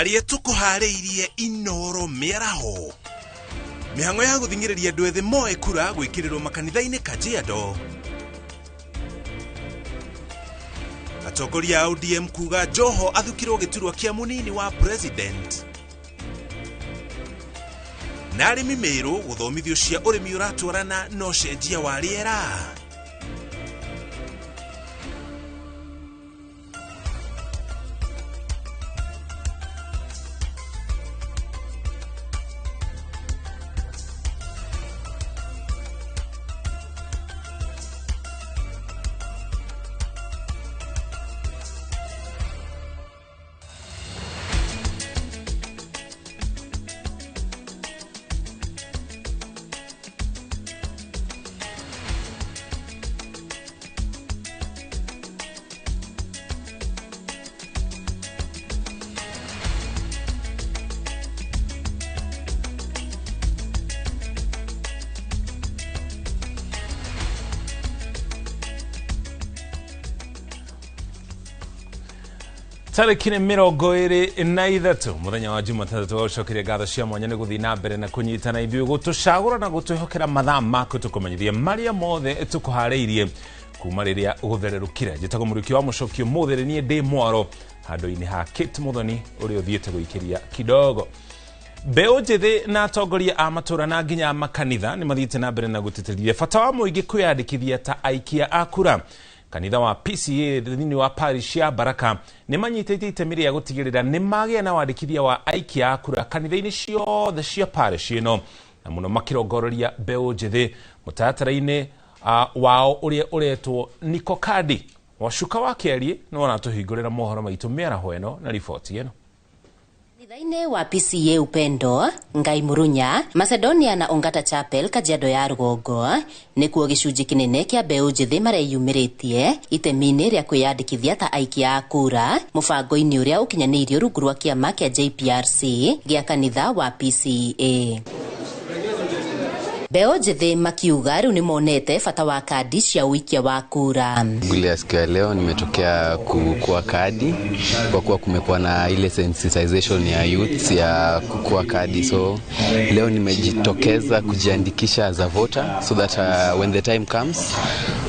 Marĩa tũkũharĩirie Inoro mĩaraho. Mĩhang'o ya gũthing'ĩrĩria andũ ethĩ moe kura gwĩkĩrĩrwo makanitha-inĩ Kajiado. Atongoria a ODM kuga Joho athukirwo gĩturwa kĩa mũnini wa president. Na arĩmi Meru gũthomithio cia ũrĩmi ũratwarana na ũcenjia wa rĩera. Tarĩki nĩ 23 mũthenya wa Jumatatũ wa gũcokeria ngatho cia mwanya nĩ gũthiĩ na mbere na kũnyitana ithuĩ gũtũcagũra na gũtwĩhokera mathaa maku tũkũmenyithia marĩa mothe tũkũharĩirie kuma rĩrĩa gũthererũkire. Njĩtagwo Mũrĩki wa Mũcokio mũthĩ nĩ niĩ ndĩ mwaro handũ-inĩ ha Kate Mũthoni ũrĩa ũthiĩte gũikĩria kidogo. Mbeũ njĩthĩ na atongoria a matũra na nginya makanitha nĩ mathiĩte na mbere na gũtĩtĩrithia bata wa mũingĩ kwĩyandĩkithia ta aikia a kura. Kanitha wa PCA thĩinĩ wa parish ya Baraka nĩ manyitĩte itemi rĩa gũtigĩrĩra nĩ magĩa na wandĩkithia wa aikia a kura kanitha-inĩ ciothe cia parish ĩno, na mũno makĩrongoreria mbeũ njĩthĩ mũtaratara-inĩ wao ũrĩa ũretwo Niko Kadi. Wacuka wa Kĩariĩ nĩ waratũhingũrĩra mohoro maitũ mĩaraho ĩno na riboti ĩno. Kanitha-inĩ wa PCA Upendo, Ngai Murunya, Macedonia na Ongata Chapel Kajiado ya rũgongo nĩkuo gĩcunjĩ kĩnene kĩa mbeũ njĩthĩ mareyumĩrĩtie itemi-inĩ rĩa kwĩyandĩkithia ta aikia a kura mũbango-inĩ ũrĩa ũkinyanĩirio rungu rwa kĩama kĩa JPRC gĩa kanitha wa PCA. Mbeũ njĩthĩ makiuga rĩu nĩmonete bata wa kadi cia ũikia wa kura. Shughuli ya siku ya leo nimetokea kukua kadi kwa kuwa kumekuwa na ile sensitization ya youths ya kukua kadi, so leo nimejitokeza kujiandikisha as a voter so that when the time comes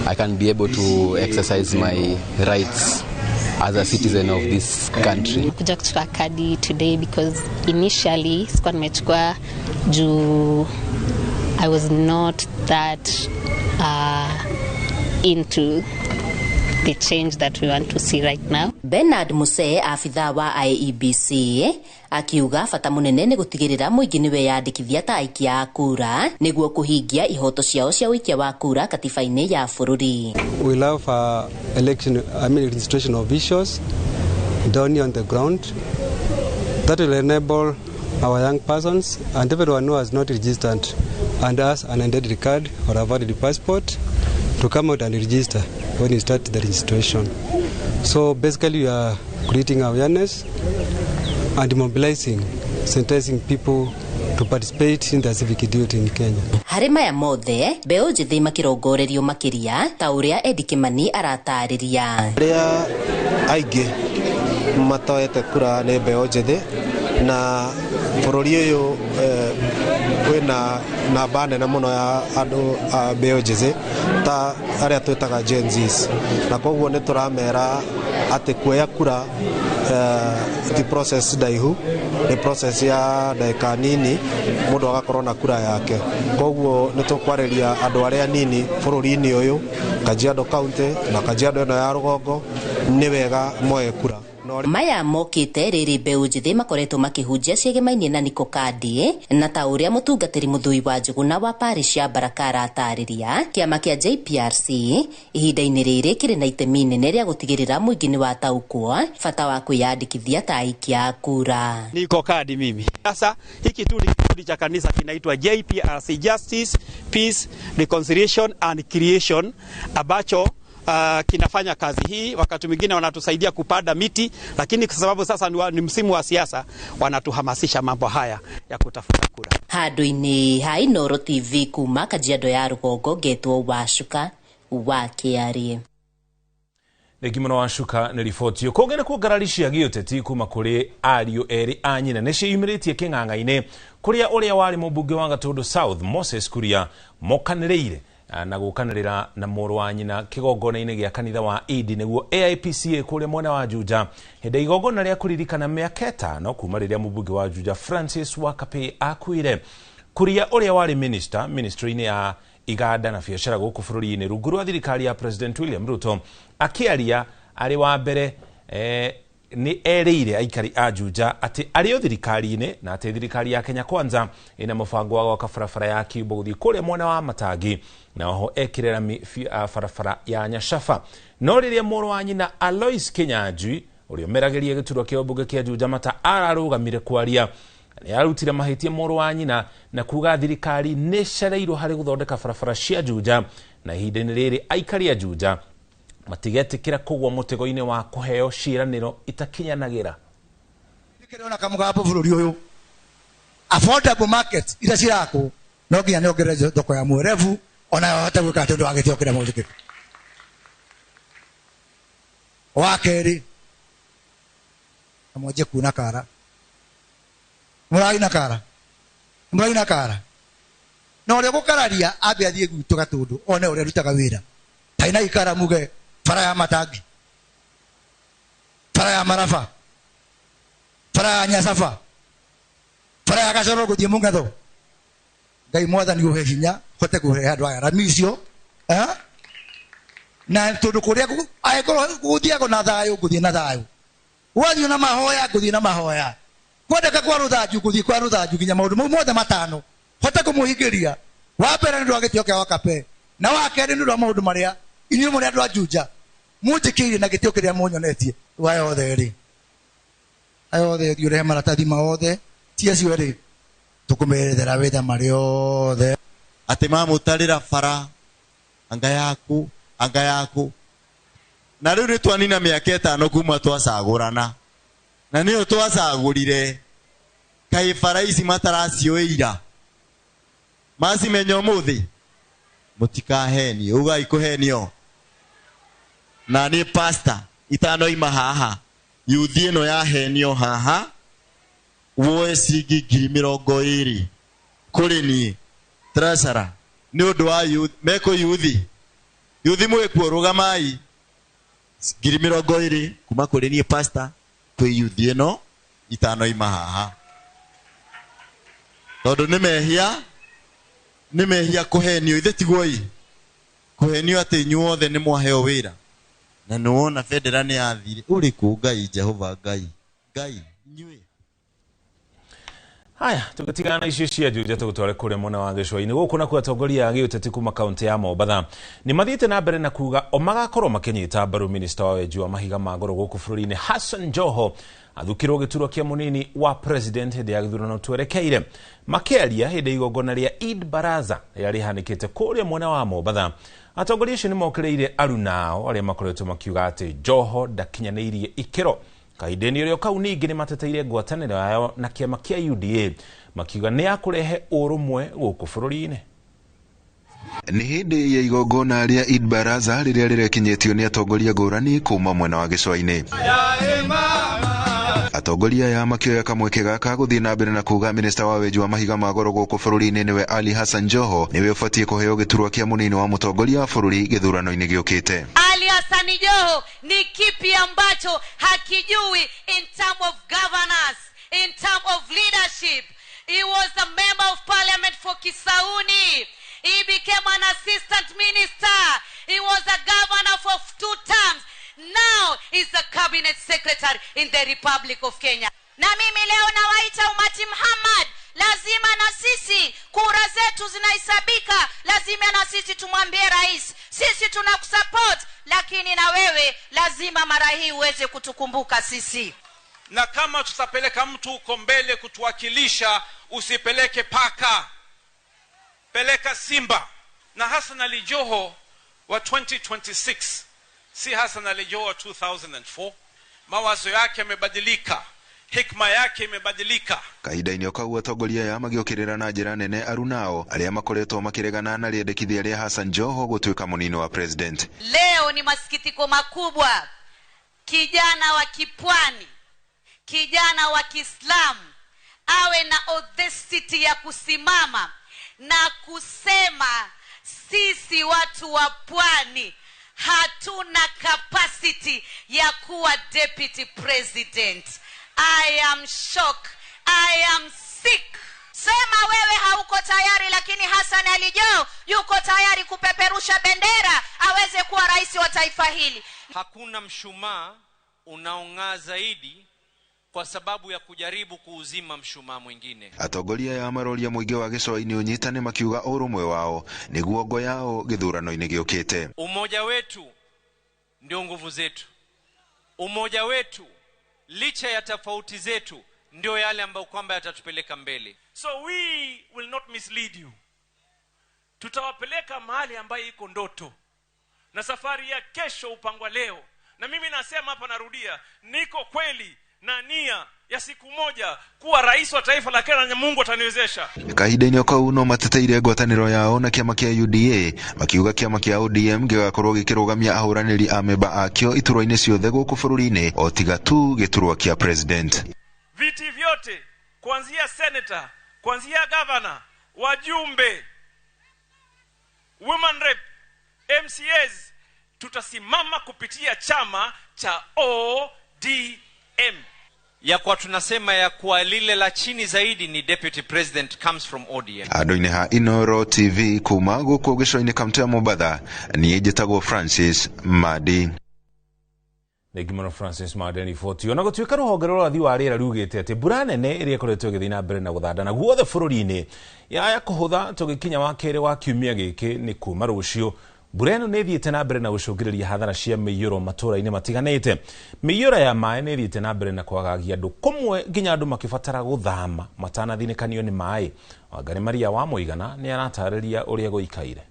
I can be able to exercise my rights as a citizen of this country. Kuja kuchukua kadi today because initially sikuwa nimechukua juu I was not that into the change that we want to see right now. Bernard Muse, afitha wa IEBC, akiuga bata munene nĩ gũtigĩrĩra mũingĩ nĩ weyandĩkithia ta aikia a kura nĩguo kũhingia ihoto ciao cia ũikia wa kura katiba-inĩ ya bũrũri. We love election, I mean registration officials down here on the ground that will enable our young persons and everyone who has not registered and has an identity card or a valid passport to come out and register when you start the registration. So basically we are creating awareness and mobilizing, sensitizing people to participate in the civic duty in Kenya. Harĩ maya mothe, mbeũ njĩthĩ makĩrongorerio makĩria ta ũrĩa Eddie Kimani aratarĩria. Arĩa aingĩ matoete kura nĩ mbeũ njĩthĩ na bũrũri ũyũ wĩna namba nene mũno ya andũ a mbeũ njĩthĩ ta arĩa twĩtaga Gen Zs, na koguo nĩ tũramera atĩ kuoya kura ti process ndaihu, nĩ process ya ndagĩka nini mũndũ agakorwo na kura yake. Koguo nĩ tũkwarĩria andũ arĩa nini bũrũri-inĩ ũyũ, Kajiado County na Kajiado ĩno ya rũgongo, nĩ wega moe kura. Maya mokĩte rĩrĩ mbeũ njĩthĩ makoretwo makĩhunjia ciĩgemainie na Niko Kadi na ta ũrĩa mũtungatĩri Mũthui wa Njũgũna wa parish ya Baraka aratarĩria, kĩama kĩa JPRC ihinda-inĩ rĩrĩ kĩrĩ na itemi inene rĩa gũtigĩrĩra mũingĩ nĩ wataũkwo bata wa kwĩyandĩkithia ta aikia a kura. Niko Kadi mimi. Sasa hiki tu ni kikundi cha kanisa kinaitwa JPRC, Justice, Peace, Reconciliation and Creation, ambacho kinafanya kazi hii. Wakati mwingine wanatusaidia kupanda miti, lakini kwa sababu sasa ni msimu wa siasa wanatuhamasisha mambo haya ya kutafuta kura. Handũ-inĩ ha Inooro TV kuma Kajiado ya rũgongo, ngetwo Wacuka wa Kĩariĩ. Thengi mũno wa Shuka nĩ riboti ĩyo. Kũngĩ nĩ kuongararicia gĩũteti kuma kũrĩ ariũ erĩ a nyina nĩ ciĩyumĩrĩtie kĩng'ang'a-inĩ kũrĩa ũrĩa warĩ mũmbunge wa Gatũndũ South Moses Kuria mokanĩrĩire na gũkanĩrĩra na mũrũ wa nyina kĩgongona-inĩ gĩa kanitha wa Idi nĩguo AIPCA kũrĩa mwena wa Juja hĩndĩ ya igongona rĩa kũririkana mĩaka 5 kuma rĩrĩa mũmbunge wa Juja Francis Wakape akuire. Kuria ũrĩa warĩ minister ministry-inĩ ya iganda na biacara gũkũ bũrũri-inĩ rungu rwa thirikari ya President William Ruto akĩaria arĩ wa mbere nĩ erĩire aikari a Juja atĩ arĩ o thirikari-inĩ na atĩ thirikari ya Kenya Kwanza ĩna mũbango wa gwaka barabara ya Kiumbo gũthiĩ kũrĩa mwena wa Matangi na oho ekĩre rami barabara ya Nyashaba. No rĩrĩa mũrũ wa nyina Alois Kinyanjui ũrĩa ũmeragĩria gĩturwa kĩa ũmbunge kĩa Juja Mata ararũgamire kwaria nĩ arutire mahĩtia mũrũ wa nyina na kuga thirikari nĩ cereirwo harĩ gũthondeka barabara cia Juja na ihinda-inĩ rĩrĩ aikari a Juja matigetĩkĩra kũgwa mũtego-inĩ wa kũheo ciĩranĩro itakinyanagĩra. Ndĩkĩrona kamũgambo bũrũri ũyũ affordable market ira cirakwo no nginya nĩongerere thoko ya mwerevu ona hote gwĩka atĩ ũndũ wa gĩtĩo kĩrĩa mũndũ. Wa kerĩ mwanjie kuna kara mũraina kara mũraina kara na ũrĩa gũkararia ambe athiĩ gwitũ Gatũndũ one ũrĩa arutaga wĩra taina ikara muge bara ya Matangi, bara ya Maraba, bara ya Nyasaba, bara ya Gacoro gũthiĩ Mũng'etho. Ngai mwathani ũhe hinya hote kũhe andũ aya rami icio na tondũ kũrĩa angĩkorwo gũthiago na thayũ ngũthiĩ na thayũ, gwathiĩ na mahoya ngũthiĩ na mahoya, kwendeka kwa rũthanju ngũthiĩ kwa rũthanju nginya maũndũ mau mothe matano hote kũmũhingĩria. Wa mbere nĩ ũndũ wa gĩtĩo kĩa Wakape na wa kerĩ nĩ ũndũ wa maũndũ marĩa inyuĩ mũrĩ andũ a Juja mũnjĩkĩire na gĩtĩo kĩrĩa mũnyonetie. Aya othe rĩ, aya othe thiĩ ũrehe maratathi ma othe ti acio rĩ tũkũmerethera wĩra marĩ othe atĩ mamũtarĩra bara anga yaku anga yaku na rĩu nĩ twanina mĩaka 5 kuma twacagũrana na nĩyo twacagũrire kaĩ bara ici mataracioĩira macimenya ũmũthĩ mũtikahenio ugai kũhenio na nĩ pastor itanoima haha yuthi ĩno yahenio haha woe ciringi 20,000 kũrĩ niĩ treasurer nĩ ũndũ wa youth mekũ yuthi yuthi mwĩkuo rũgamai 20,000 kuma kũrĩ niĩ pastor kwĩ yuthi ĩno itanoima haha tondũ nĩ mehia kũhenio ithe tiguo kũhenio atĩ inyuothe nĩ mwaheo wĩra na nĩwona bendera nĩ yathire ũrĩ kũ Ngai Jehova Ngai Ngai inyuĩ. Haya tũgĩtigana na icio cia Juja tũgũtware kũrĩa mwena wa gĩcũa-inĩ gũkũ nakuo atongoria a gĩũteti kuma kaũntĩ ya Mombatha nĩ mathiĩte na mbere na kuga o magakorwo makĩnyita mbaru minista wa wenji wa mahiga ma goro gũkũ bũrũri-inĩ Hassan Joho athukirwo gĩturwa kĩa mũnini wa president hĩndĩ ya gĩthurano twerekeire. Makĩaria hĩndĩ ya igongona rĩa Eid Baraza rĩrĩa rĩhanĩkĩte kũrĩa mwena wa Mombatha atongoria acio nĩ mokĩrĩire arunao arĩa makoretwo makiuga atĩ Joho ndakinyanĩirie ikĩro. Kahinda-inĩ ũrĩa kau ningĩ nĩ mateteire ngwatanĩro yao na kĩama kĩa UDA makiuga nĩ ya kũrehe ũrũmwe gũkũ bũrũri-inĩ. Nĩ hĩndĩ ya igongona rĩa Eid Baraza rĩrĩa rĩrekinyĩtio nĩ atongoria ngũrani kuma mwena wa gĩcũa-inĩ. Atongoria aya makĩoya kamweke gaka gũthiĩ na mbere na kuga minista wa wenji wa mahiga ma goro gũkũ bũrũri-inĩ nĩwe Ali Hassan Joho nĩwe ũbatiĩ kũheo gĩturwa kĩa mũnini wa mũtongoria wa bũrũri gĩthurano-inĩ gĩũkĩte. Ali Hassan Joho ni kipi ambacho hakijui in term of governance, in term of leadership. He was a member of parliament for Kisauni. He became an assistant minister. He was a governor for 2 terms. Now he's a cabinet secretary in the Republic of Kenya. Na mimi leo nawaita umati Muhammad, lazima na sisi kura zetu zinahesabika, lazima na sisi tumwambie rais, sisi tunakusupport, lakini na wewe lazima mara hii uweze kutukumbuka sisi. Na kama tutapeleka mtu huko mbele kutuwakilisha, usipeleke paka, peleka simba. Na Hassan Ali Joho wa 2026 si Hassan Ali Joho wa 2004. Mawazo yake yamebadilika, Hikma yake imebadilika. Kahinda-inĩ o kau atongoria aya magĩũkĩrĩra na njĩra nene arunao arĩa makoretwo makĩregana na rĩendekithia rĩa Hassan Joho gũtuĩka mũnini wa president. Leo ni masikitiko makubwa, kijana wa kipwani, kijana wa Kiislamu awe na audacity ya kusimama na kusema sisi watu wa pwani hatuna capacity ya kuwa deputy president. I am shocked. I am sick. Sema wewe hauko tayari, lakini Hassan Ali Joho yuko tayari kupeperusha bendera aweze kuwa rais wa taifa hili. Hakuna mshumaa unaong'aa zaidi kwa sababu ya kujaribu kuuzima mshumaa mwingine. Atongoria aya maroria mũingĩ wa gĩcũa-inĩ ũnyitane makiuga ũrũmwe wao nĩguo ngo yao gĩthurano-inĩ gĩũkĩte. Umoja wetu ndio nguvu zetu. Umoja wetu licha ya tofauti zetu ndio yale ambayo kwamba yatatupeleka mbele. So we will not mislead you. Tutawapeleka mahali ambayo iko ndoto. Na safari ya kesho upangwa leo. Na mimi nasema hapa, narudia, niko kweli na nia ya siku moja kuwa rais wa taifa la Kenya na Mungu ataniwezesha. Kahinda-inĩ kau no mateteire ngwatanĩro yao na kĩama kĩa UDA makiuga kĩama kĩa ODM gĩgakorwo gĩkĩrũgamia ahũranĩri a memba akĩo iturwa-inĩ ciothe gũkũ bũrũri-inĩ o tiga tu gĩturwa kĩa president. Viti vyote kuanzia senator, kuanzia governor, wajumbe, women rep, MCAs, tutasimama kupitia chama cha ODM. Ya kwa tunasema ya kuwa lile la chini zaidi ni deputy president comes from ODM. Andũ-inĩ ha Inooro TV kuma gũkũ gĩcũa-inĩ kaunti ya Mombatha, niĩ njĩtagwo Francis Madi. Thengi Francis Madi riboti. Ona gũtuĩka rũhonge rwa ũrathi wa rĩera rugĩte atĩ mbura nene ĩrĩa ĩkoretwo ĩgĩthiĩ na mbere na gũthandana guothe bũrũri-inĩ yaya kũhũtha tũgĩkinya wa kerĩ wa kiumia gĩkĩ nĩ kuma rũciũ. Mbura ĩno nĩ ĩthiĩte na mbere na gũcũngĩrĩria hathara cia mĩiyũro matũũra-inĩ matiganĩte. Mĩiyũro ya maĩ nĩ ĩthiĩte na mbere na kwagagia andũ kũmwe nginya andũ makĩbatara gũthama matanathinĩkanio nĩ maĩ. Wangari Maria wa Mũigana nĩ aratarĩria ũrĩa gũikaire.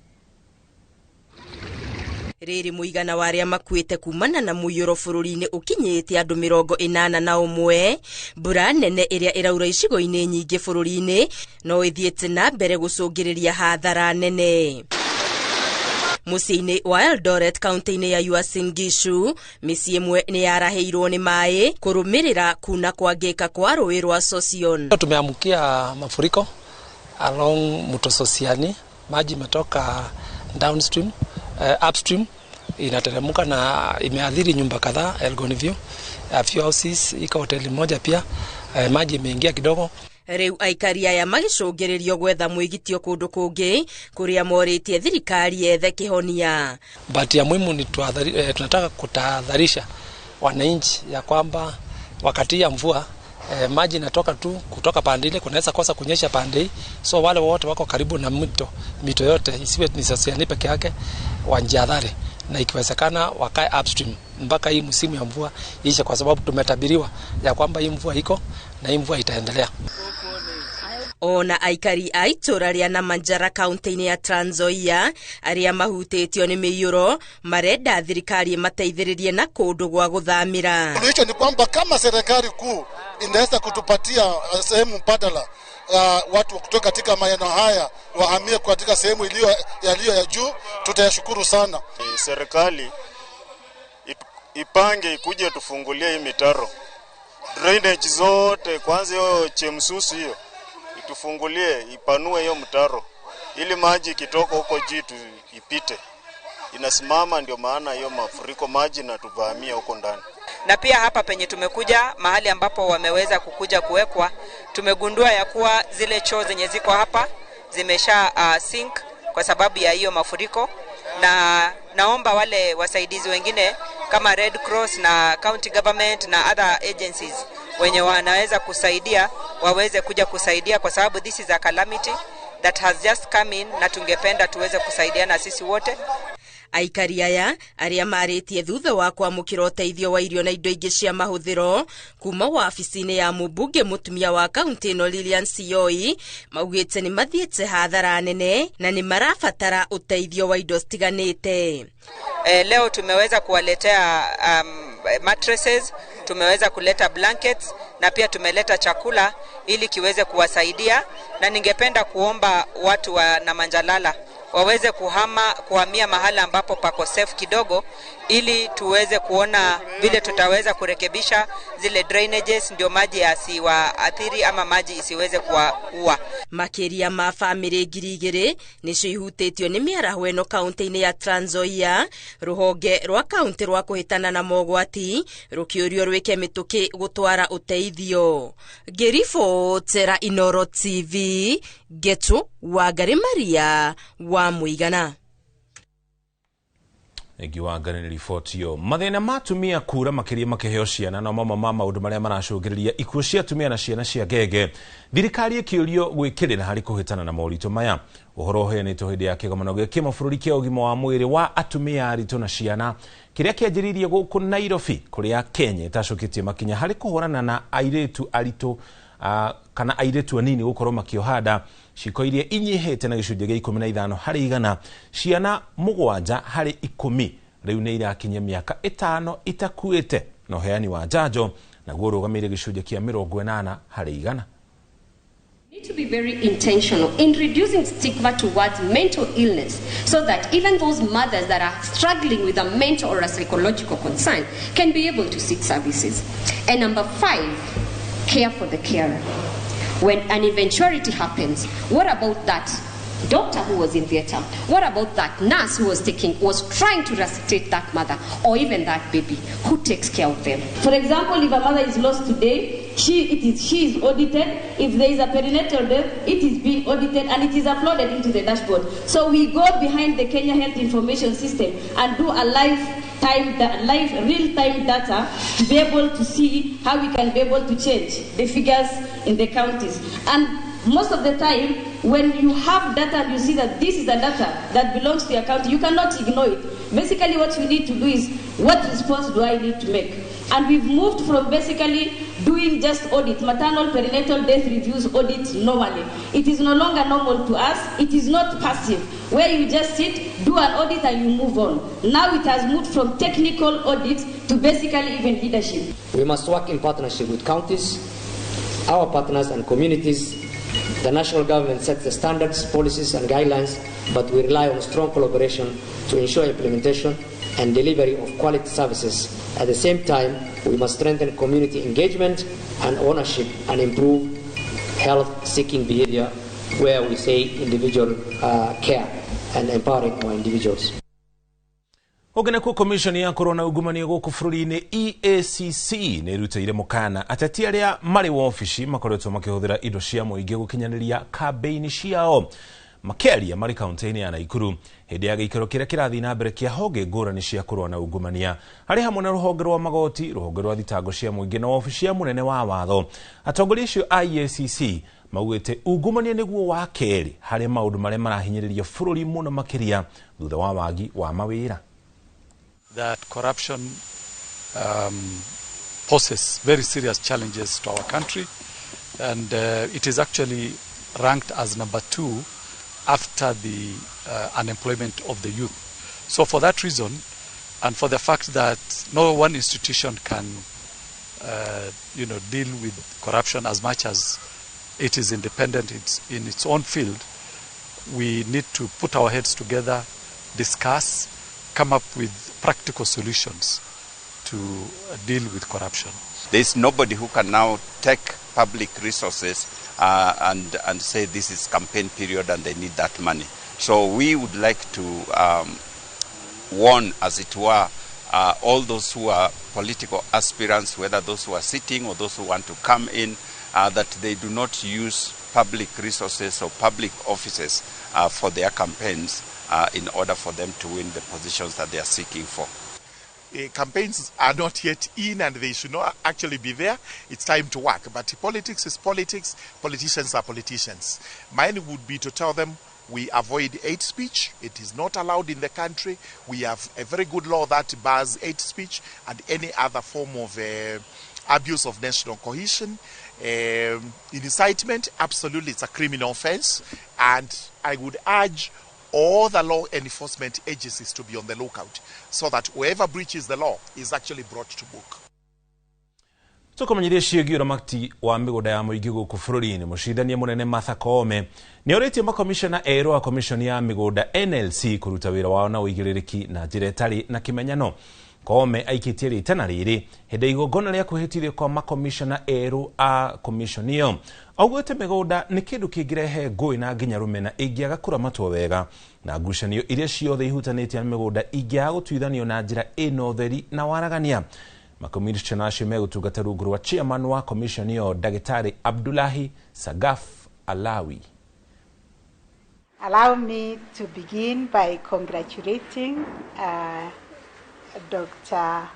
Rĩrĩ mũigana wa arĩa makuĩte kumana na mũiyũro bũrũri-inĩ ũkinyĩte andũ 81. Mbura nene ĩrĩa ĩraura icigo-inĩ nyingĩ bũrũri-inĩ no ĩthiĩte na mbere gũcũngĩrĩria hathara nene. Mũciĩ-inĩ wa Eldoret kaunti-inĩ ya Uasin Gishu, mĩciĩ ĩmwe nĩ yarahĩirwo nĩ maĩ kũrũmĩrĩra kuna kwangĩka kwa rũĩ rwa Sosion. Tumeamkia mafuriko along mto Sosiani, maji imetoka downstream, upstream inateremka na imeathiri nyumba kadhaa Elgon View, a few houses, iko hoteli moja pia, maji imeingia kidogo. Rĩu aikari aya magĩcũngĩrĩrio gwetha mwĩgitio kũndũ kũngĩ kũrĩa morĩtie thirikari yethe kĩhonia. But ya muhimu ni tunataka kutahadharisha wananchi ya kwamba wakati ya mvua maji inatoka tu kutoka pande ile, kunaweza kosa kunyesha pande hii, so wale wote wako karibu na mito yote isiwe ni Sosiani peke yake, wajihadhari na ikiwezekana wakae upstream mpaka hii msimu ya mvua ishe, kwa sababu tumetabiriwa ya kwamba hii mvua iko na hii mvua itaendelea. Ona aikari a itũra rĩa Namanjara kaunti-inĩ ya Trans Nzoia arĩa mahutĩtio nĩ mĩiyũro marenda thirikari ĩmateithĩrĩrie na kũndũ gwa gũthamĩra. Suluhisho ni kwamba kama serikali kuu inaweza kutupatia sehemu mbadala, watu kutoka katika maeneo haya wahamie katika sehemu iliyo ya juu, tutayashukuru sana. Serikali ipange ikuje tufungulie hii mitaro, drainage zote, kwanza hiyo Chemsusu hiyo itufungulie, ipanue hiyo mtaro ili maji ikitoka huko juu ipite, inasimama. Ndio maana hiyo mafuriko maji na tuvamia huko ndani. Na pia hapa penye tumekuja mahali ambapo wameweza kukuja kuwekwa, tumegundua ya kuwa zile choo zenye ziko hapa zimesha sink kwa sababu ya hiyo mafuriko, na naomba wale wasaidizi wengine kama Red Cross na county government na other agencies wenye wanaweza kusaidia waweze kuja kusaidia, kwa sababu this is a calamity that has just come in, na tungependa tuweze kusaidiana sisi wote. Aikari aya arĩa marĩtie thutha wa kwamũkĩra ũteithio wa irio na indo ingĩ cia mahũthĩro kuma wabici-inĩ ya mũmbunge mũtumia wa kaunti ĩno Lilian Siyoi maugĩte nĩ mathiĩte hathara nene na nĩ marabatara ũteithio wa indo citiganĩte. Leo tumeweza kuwaletea mattresses, tumeweza kuleta blankets na pia tumeleta chakula ili kiweze kuwasaidia, na ningependa kuomba watu wa Namanjalala waweze kuhamia mahala ambapo pako safe kidogo, ili tuweze kuona vile tutaweza kurekebisha zile drainages, ndio maji yasiwaathiri ama maji isiweze kuwaua. Makiria ma bamĩrĩ 2,000 nĩcio ihutĩtio nĩ mĩaraho ĩno kaunti-inĩ ya Trans Nzoia. Rũhonge rwa kaunti rwa kũhĩtana na mogwati rũkĩũrio rwĩke mĩtũkĩ gũtwara ũteithio. Ngĩribotera Inooro TV, Ngetu Wangari Maria wa Mũigana. Ngiwangari nĩ riboti ĩyo. Mathĩna ma atumia kura makĩria makĩheo ciana no mamwe ma maũndũ marĩa maracũngĩrĩria ikuũ cia atumia na ciana cia ngenge. Thirikari ĩkĩũrio gwĩkĩrĩra harĩ kũhĩtana na moritũ maya. Ũhoro ũheanĩtwo hĩndĩ ya kĩgomano gĩa kĩmabũrũri kĩa ũgima wa mwĩrĩ wa atumia aritũ na ciana kĩrĩa kĩanjĩrĩirie gũkũ Nairobi, kũrĩa Kenya ĩtacũkĩtie makinya harĩ kũhũrana na airĩtu aritũ kana airĩtu anini gũkorwo makĩoha nda ciĩko iria inyihĩte na gĩcunjĩ gĩa 15 harĩ igana. Ciana 7 harĩ 10 rĩu nĩ irakinyia mĩaka 5 itakuĩte, na ũheani wa njanjo naguo ũrũgamĩire gĩcunjĩ kĩa 80 harĩ igana. Need to be very intentional in reducing stigma towards mental illness, so that even those mothers that are struggling with a mental or a psychological concern can be able to seek services. And number 5, care for the carer. When an eventuality happens, what about that doctor who was in theater? What about that nurse who was trying to resuscitate that mother or even that baby? Who takes care of them? For example, if a mother is lost today, she is audited. If there is a perinatal death, it is being audited and it is uploaded into the dashboard. So we go behind the Kenya Health Information System and do a real-time data to be able to see how we can be able to change the figures in the counties. And most of the time, when you have data and you see that this is the data that belongs to your county, you cannot ignore it. Basically, what you need to do is, what response do I need to make? And we've moved from basically doing just audit, maternal, perinatal death reviews audit normally. It is no longer normal to us. It is not passive, where you just sit, do an audit and you move on. Now it has moved from technical audit to basically even leadership. We must work in partnership with counties, our partners and communities. The national government sets the standards, policies and guidelines, but we rely on strong collaboration to ensure implementation and delivery of quality services. At the same time, we must strengthen community engagement and ownership and improve health-seeking behavior, where we say individual care and empowering our individuals. Ũngĩnekwo commission ya korona ungumania gũkũ bũrũri-inĩ EACC nĩ ĩrutĩire mũkana ateti arĩa marĩ wabici makoretwo makĩhũthĩra indo cia mũingĩ gũkinyanĩria kambĩini ciao. Makĩaria marĩ kaunti-inĩ ya Naikuru hĩndĩ ya gĩikaro kĩrĩa kĩrathiĩ na mbere kĩa honge ngũrani cia kũrũa na ungumania harĩ hamwe na rũhonge rwa magoti, rũhonge rwa thitango cia mũingĩ na wabici ya mũnene wa watho. Atongoria acio a EACC maugĩte ungumania nĩguo wa kerĩ harĩ maũndũ marĩa marahinyĩrĩria bũrũri mũno makĩria thutha wa wagi wa mawĩra. That corruption poses very serious challenges to our country, and it is actually ranked as number 2 after the unemployment of the youth. So for that reason, and for the fact that no one institution can deal with corruption as much as it is independent in its own field, we need to put our heads together, discuss, come up with practical solutions to deal with corruption. There is nobody who can now take public resources and say this is campaign period and they need that money. So we would like to warn, as it were, all those who are political aspirants, whether those who are sitting or those who want to come in, that they do not use public resources or public offices for their campaigns in order for them to win the positions that they are seeking for. Campaigns are not yet in and they should not actually be there. It's time to work. But politics is politics. Politicians are politicians. Mine would be to tell them we avoid hate speech. It is not allowed in the country. We have a very good law that bars hate speech and any other form of abuse of national cohesion. Incitement, absolutely, it's a criminal offense. And I would urge all the law enforcement agencies to be on the lookout so that whoever breaches the law is actually brought to book. Tukumenyithie ciĩgiĩ ũramati wa mĩgũnda ya mũingĩ gũkũ bũrũri-inĩ. Mũcirithania mũnene Martha Koome nĩorĩtie makomishona erũ a komishoni ya mĩgũnda NLC kũruta wĩra wao na ũigĩrĩrĩki na njĩra ĩtarĩ na kĩmenyano. Koome aikĩtie rĩtana rĩrĩ hĩndĩ ya igongona rĩa kwĩhĩtithio kwa makomishona erũ a komishoni ĩyo. Augĩte mĩgũnda nĩ kĩndũ kĩngĩrehe ngũĩ na nginya rũmena ĩngĩaga kũramatwo wega, na ngucanio iria ciothe ihutanĩtie na mĩgũnda ingĩaga gũtuithanio na njĩra ĩna ũtheri na waragania. Makomishona acio megũtungata rungu rwa chairman wa komishoni ĩyo Ndagĩtarĩ Abdullahi Sagaf Alawi. Allow me to begin by congratulating Dr.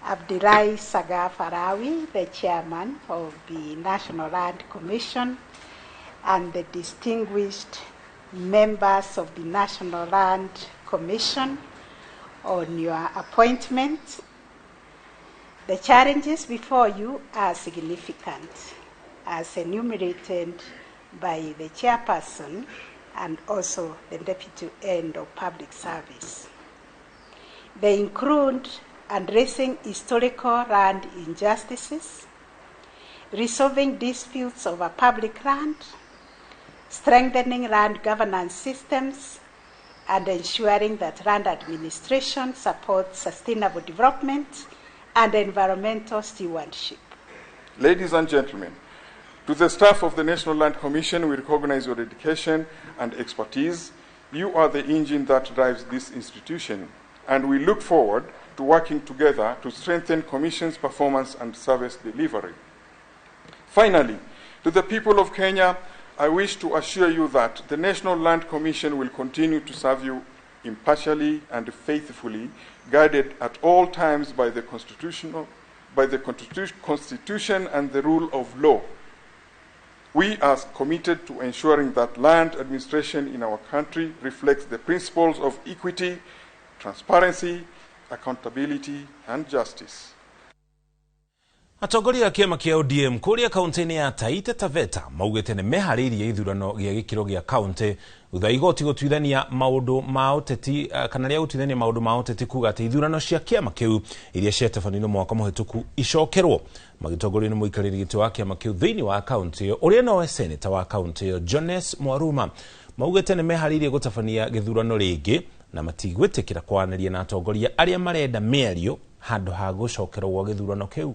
Abdullahi Sagaf Alawi, the chairman of the National Land Commission, and the distinguished members of the National Land Commission on your appointment. The challenges before you are significant, as enumerated by the chairperson and also the deputy head of public service. They include addressing historical land injustices, resolving disputes over public land, strengthening land governance systems, and ensuring that land administration supports sustainable development and environmental stewardship. Ladies and gentlemen, to the staff of the National Land Commission, we recognize your dedication and expertise. You are the engine that drives this institution, and we look forward to working together to strengthen Commission's performance and service delivery. Finally, to the people of Kenya, I wish to assure you that the National Land Commission will continue to serve you impartially and faithfully, guided at all times by the Constitution and the rule of law. We are committed to ensuring that land administration in our country reflects the principles of equity, transparency, accountability, and justice. Atongoria a kĩama kĩa ODM kũrĩa kaunti-inĩ ya Taita Taveta maugĩte nĩ meharĩirie ithurano gĩa gĩkĩro gĩa kaunti thutha igoti gũtuithania maũndũ ma ũteti kana rĩa gũtuithania maũndũ ma ũteti kuga atĩ ithurano cia kĩama kĩu iria ciatabanĩirio mwaka mũhĩtũku icokerwo. Magĩtongorio nĩ mũikarĩri gĩtĩ wa kĩama kĩu thĩinĩ wa kaunti ĩyo ũrĩa nowe seneta wa kaunti ĩyo Jones Mwaruma maugĩte nĩ meharĩirie gũtabania gĩthurano rĩngĩ na matigwĩtĩkĩra kwaranĩria na atongoria arĩa marenda mĩario handũ ha gũcokerwo gwa gĩthurano kĩu.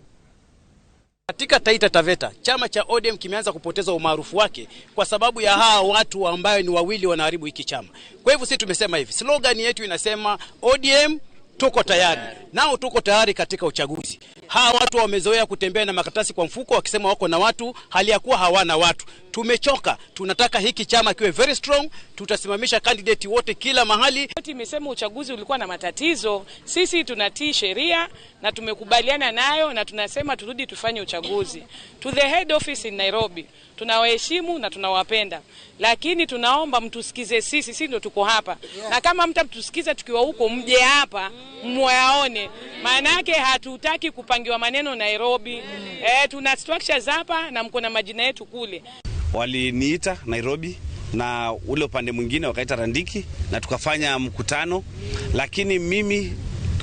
Katika Taita Taveta, chama cha ODM kimeanza kupoteza umaarufu wake kwa sababu ya hawa watu ambao ni wawili wanaharibu hiki chama. Kwa hivyo sisi tumesema hivi, slogan yetu inasema ODM tuko tayari. Nao tuko tayari katika uchaguzi. Hawa watu wamezoea kutembea na makaratasi kwa mfuko wakisema wako na watu, hali ya kuwa hawana watu. Tumechoka, tunataka hiki chama kiwe very strong, tutasimamisha candidate wote kila mahali. Imesema uchaguzi ulikuwa na matatizo, sisi tunatii sheria na tumekubaliana nayo na tunasema turudi tufanye uchaguzi. To the head office in Nairobi, tunawaheshimu na tunawapenda, lakini tunaomba mtusikize sisi, sisi ndio tuko hapa. Na kama mtatusikiza tukiwa huko, mje hapa mwaone. Maana yake hatutaki kupangiwa maneno Nairobi. Tuna structures hapa na mko na majina yetu kule. Waliniita Nairobi na ule upande mwingine wakaita Randiki na tukafanya mkutano, lakini mimi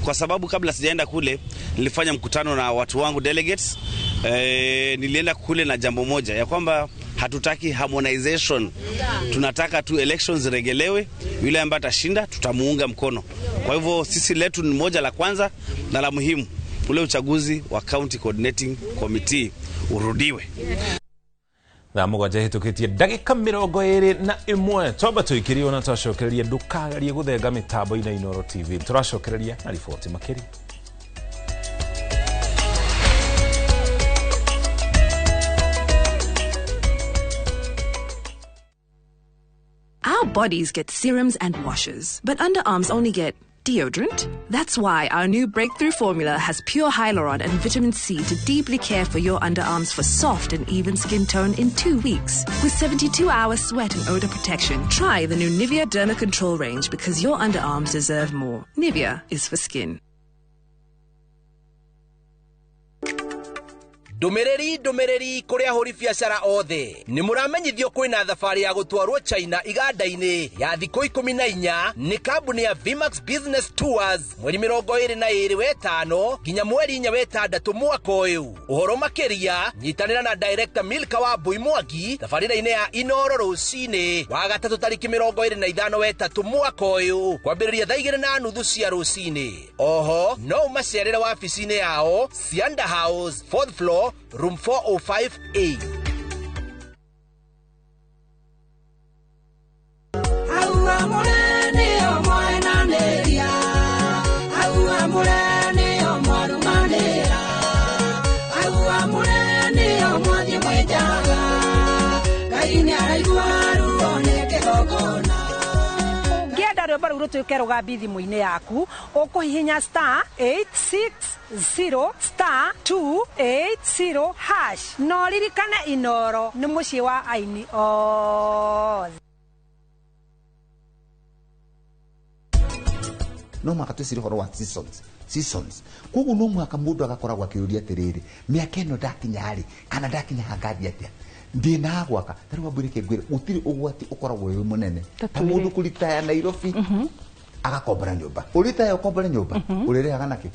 kwa sababu kabla sijaenda kule nilifanya mkutano na watu wangu delegates. Nilienda kule na jambo moja ya kwamba hatutaki harmonization. Tunataka tu elections ziregelewe, yule ambaye atashinda tutamuunga mkono. Kwa hivyo sisi letu ni moja la kwanza na la muhimu, ule uchaguzi wa County Coordinating Committee urudiwe. Thaa mũgwanja hĩtũkĩtie ndagĩka 21 twamba tũikĩrio na twacokereria ndũkagerie gũthenga mĩtambo-inĩ Inooro TV. Tũracokereria na riboti makĩria. Our bodies get serums and washes, but underarms only get deodorant. That's why our new breakthrough formula has pure hyaluron and vitamin C to deeply care for your underarms for soft and even skin tone in 2 weeks. With 72-hour sweat and odor protection, try the new Nivea Derma Control range because your underarms deserve more. Nivea is for skin. Ndũmĩrĩri kũrĩ ahũri biacara othe. Nĩ mũramenyithio kwĩna thabarĩ ya gũtwarwo China iganda-inĩ ya thikũ 14 nĩ kambuni ya Vmax Business Tours mweri 22 wetano nginya mweri 4 wetandatũ mwaka ũyũ. Ũhoro makĩria nyitanĩra na Director Milka wa Mbui Mwangi thabarĩra-inĩ ya Inoro rũcinĩ wa gatatũ tarĩki 25 wetatũ mwaka ũyũ kwambĩrĩria thaa 2:30 cia rũcinĩ. Oho no ũmacerere wabici-inĩ yao Cianda House 4th floor room 405A. Ũngĩenda rwĩmbo rũu rũtuĩke rũgambi thimũ-inĩ yaku, ũkũhihinya *860 *280# na ũririkane Inoro nĩ mũciĩ wa aini othe. No mwaka twĩcirie ũhoro wa seasons koguo no mwaka mũndũ agakoragwo akĩũria atĩrĩrĩ, mĩaka ĩno ndakinya rĩ kana ndakinya hangathiĩ atĩa, ndĩna gwaka ta rĩu wambũrĩ kĩngwĩre gũtirĩ ũgwati ũkoragwo wĩ mũnene ta mũndũ kũritaya Nairobi agakombora nyũmba, ũritaya ũkombore nyũmba ũrĩrĩhaga nakĩ?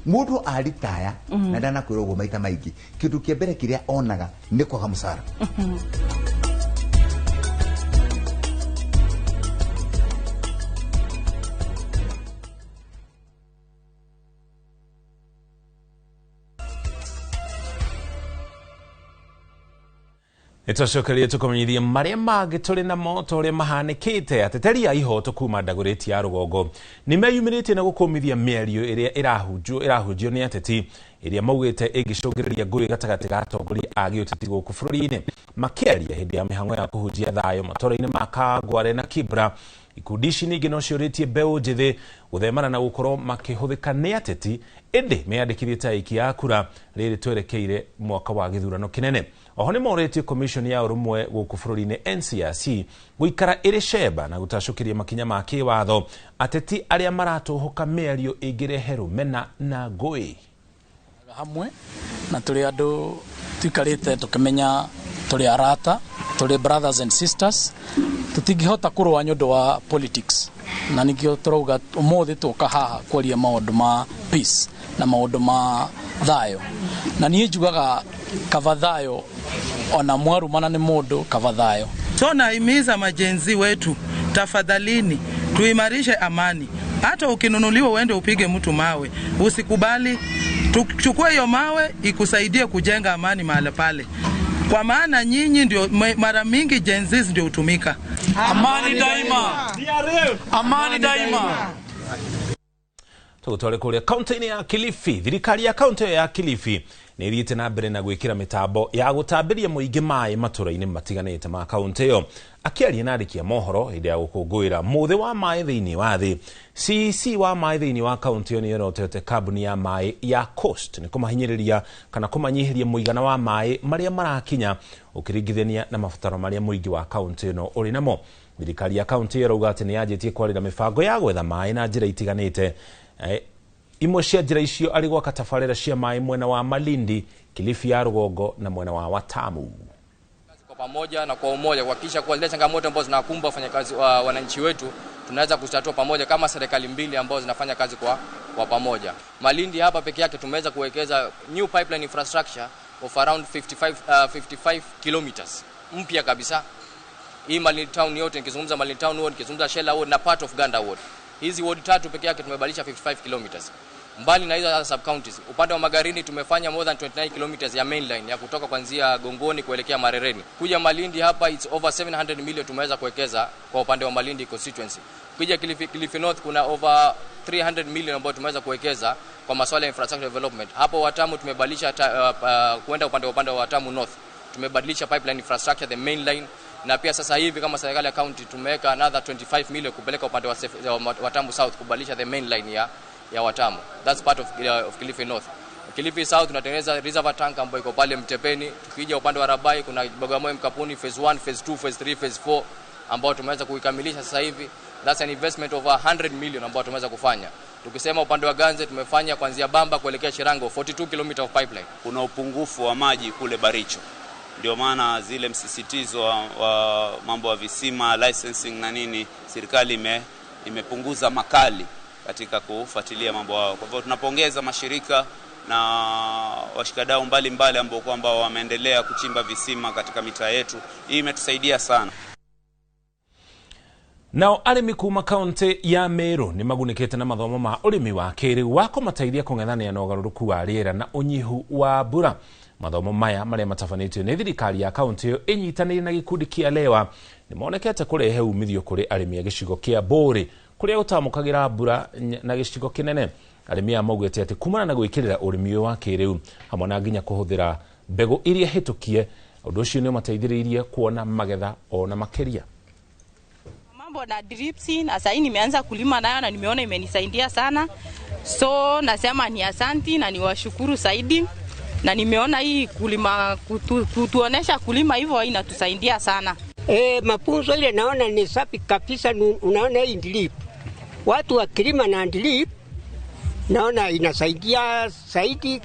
Mũndũ aritaya na ndanakwĩra ũguo maita maingĩ, kĩndũ kĩa mbere kĩrĩa onaga nĩ kwaga mũcara. Nĩtwacokerie tũkũmenyithie marĩa mangĩ tũrĩ namo ta ũrĩa mahanĩkĩte. Ateteri a ihoto kuma Ndagũrĩti ya rũgongo nĩ meyumĩrĩtie na gũkũmithia mĩario ĩrĩa ĩrahunjio nĩ ateti ĩrĩa maugĩte ĩngĩcũngĩrĩria ngũĩ gatagatĩ ga atongoria a gĩũteti gũkũ bũrũri-inĩ. Makĩaria hĩndĩ ya mĩhang'o ya kũhunjia thayũ matũũra-inĩ ma Kangware na Kibra, ikundi ici ningĩ no ciũrĩtie mbeũ njĩthĩ gũthemana na gũkorwo makĩhũthĩka nĩ ateti, ĩndĩ meyandĩkithie ta aikia a kura rĩrĩ twerekeire mwaka wa gĩthurano kĩnene. Oho nĩ morĩtie commission ya ũrũmwe gũkũ bũrũri-inĩ NCIC gũikara ĩrĩ cemba na gũtacũkĩria makinya ma kĩwatho ateti arĩa maratũhũka mĩario ĩngĩrehe rũmena na ngũĩ. Hamwe na tũrĩ andũ tuikarĩte tũkĩmenya tũrĩ arata, tũrĩ brothers and sisters, tũtingĩhota kũrũa nĩ ũndũ wa politics, na nĩkĩo tũrauga ũmũthĩ tũka haha kwaria maũndũ ma peace na maũndũ ma thayũ. Na niĩ njugaga kaba thayũ ona mwarumana nĩ mũndũ, kaba thayũ. So nahimiza majenzi wetu, tafadhalini tuimarishe amani. Hata ukinunuliwa uende upige mtu mawe, usikubali. Tuchukue hiyo mawe ikusaidie kujenga amani mahali pale, kwa maana nyinyi ndio mara mingi Gen Z ndio hutumika. Amani daima, amani daima. Tũgũtware kũrĩa kaunti-inĩ ya Kilifi. Thirikari ya kaunti ya Kilifi nĩ ĩthiĩte na mbere na gwĩkĩra mĩtambo ya gũtambĩria mũingĩ maĩ matũra-inĩ matiganĩte ma kaunti ĩyo. Akĩaria na andĩki a mohoro hĩndĩ ya gũkũngũĩra mũthĩ wa maĩ thĩinĩ wa thĩ, CEC wa maĩ thĩinĩ wa kaunti ĩyo nĩ yorotete kambuni ya maĩ ya Coast nĩ kũmahinyĩrĩria kana kũmanyihĩria mũigana wa maĩ marĩa marakinya ũkĩringithania na mabataro marĩa mũingĩ wa kaunti ĩno ũrĩ namo. Thirikari ya kaunti ĩyo ĩrauga atĩ nĩ yanjĩtie kwarĩra mĩbango ya gwetha maĩ na njĩra itiganĩte. Imwe cia njĩra icio arĩ gwaka tabarĩra cia maĩ mwena wa Malindi, Kilifi ya rũgongo na mwena wa Watamu. Kwa pamoja na kwa umoja kuhakikisha kuwa zile changamoto ambazo zinakumba wafanyakazi wa wananchi wetu tunaweza kuzitatua pamoja kama serikali mbili ambazo zinafanya kazi kwa pamoja. Malindi hapa peke yake tumeweza kuwekeza new pipeline infrastructure of around 55 kilometers mpya kabisa. Hii Malindi town yote, nikizungumza Malindi town ward, nikizungumza Shella ward na part of Ganda ward. Hizi ward tatu peke yake tumebadilisha 55 kilometers. Mbali na hizo other sub counties, upande wa Magarini tumefanya more than 29 kilometers ya mainline ya kutoka kuanzia Gongoni kuelekea Marereni. Kuja Malindi hapa it's over 700 million tumeweza kuwekeza kwa upande wa Malindi constituency. Kuja Kilifi North kuna over 300 million ambayo tumeweza kuwekeza kwa masuala ya infrastructure development. Hapo Watamu tumebadilisha kuenda upande wa Watamu North. Tumebadilisha pipeline infrastructure, the mainline, na pia sasa hivi kama serikali ya county tumeweka another 25 million kupeleka upande wa Watamu South kubadilisha the mainline ya Watamu. That's part of Kilifi North. Kilifi South tunatengeneza reservoir tank ambayo iko pale Mtepeni. Tukija upande wa Rabai kuna Bagamoyo Mkapuni phase 1, phase 2, phase 3, phase 4 ambao tumeweza kuikamilisha sasa hivi. That's an investment of 100 million ambayo tumeweza kufanya. Tukisema upande wa Ganze tumefanya kuanzia Bamba kuelekea Shirango 42 km of pipeline. Kuna upungufu wa maji kule Baricho. Ndio maana zile msisitizo wa mambo ya visima, licensing na nini, serikali imepunguza makali katika kufuatilia mambo hayo. Kwa hivyo tunapongeza mashirika na washikadau mbalimbali ambao kwamba wameendelea kuchimba visima katika mitaa yetu. Hii imetusaidia sana. Nao arĩmi kuma kaunti ya Meru nĩ magunĩkĩte na mathomo ma ũrĩmi wa kĩrĩu wa kũmateithia kũng'ethanĩra na ũgarũrũku wa rĩera na ũnyihu wa mbura. Mathomo maya marĩa matabanĩtio nĩ thirikari ya kaunti ĩyo ĩnyitanĩire na gĩkundi kĩa Lewa nĩ monekete kũrehe umithio kũrĩ arĩmi a gĩcigo kĩa Mbũrĩ kũrĩa gũtamũkagĩra mbura na gĩcigo kĩnene. Arĩmi aya maugĩte atĩ kumana na gwĩkĩrĩra ũrĩmi ũyũ wa kĩrĩu hamwe na nginya kũhũthĩra mbegũ iria hĩtũkie, ũndũ ũcio nĩ ũmateithĩrĩirie kuona magetha ona makĩria. Mambo na drips na sasa nimeanza kulima nayo na nimeona imenisaidia sana. So nasema ni asanti na niwashukuru zaidi, na nimeona hii kulima kutuonesha kulima hivyo inatusaidia sana. Mafunzo ile naona ni safi kabisa. Unaona hii drip. Watu wakilima na drip naona inasaidia zaidi,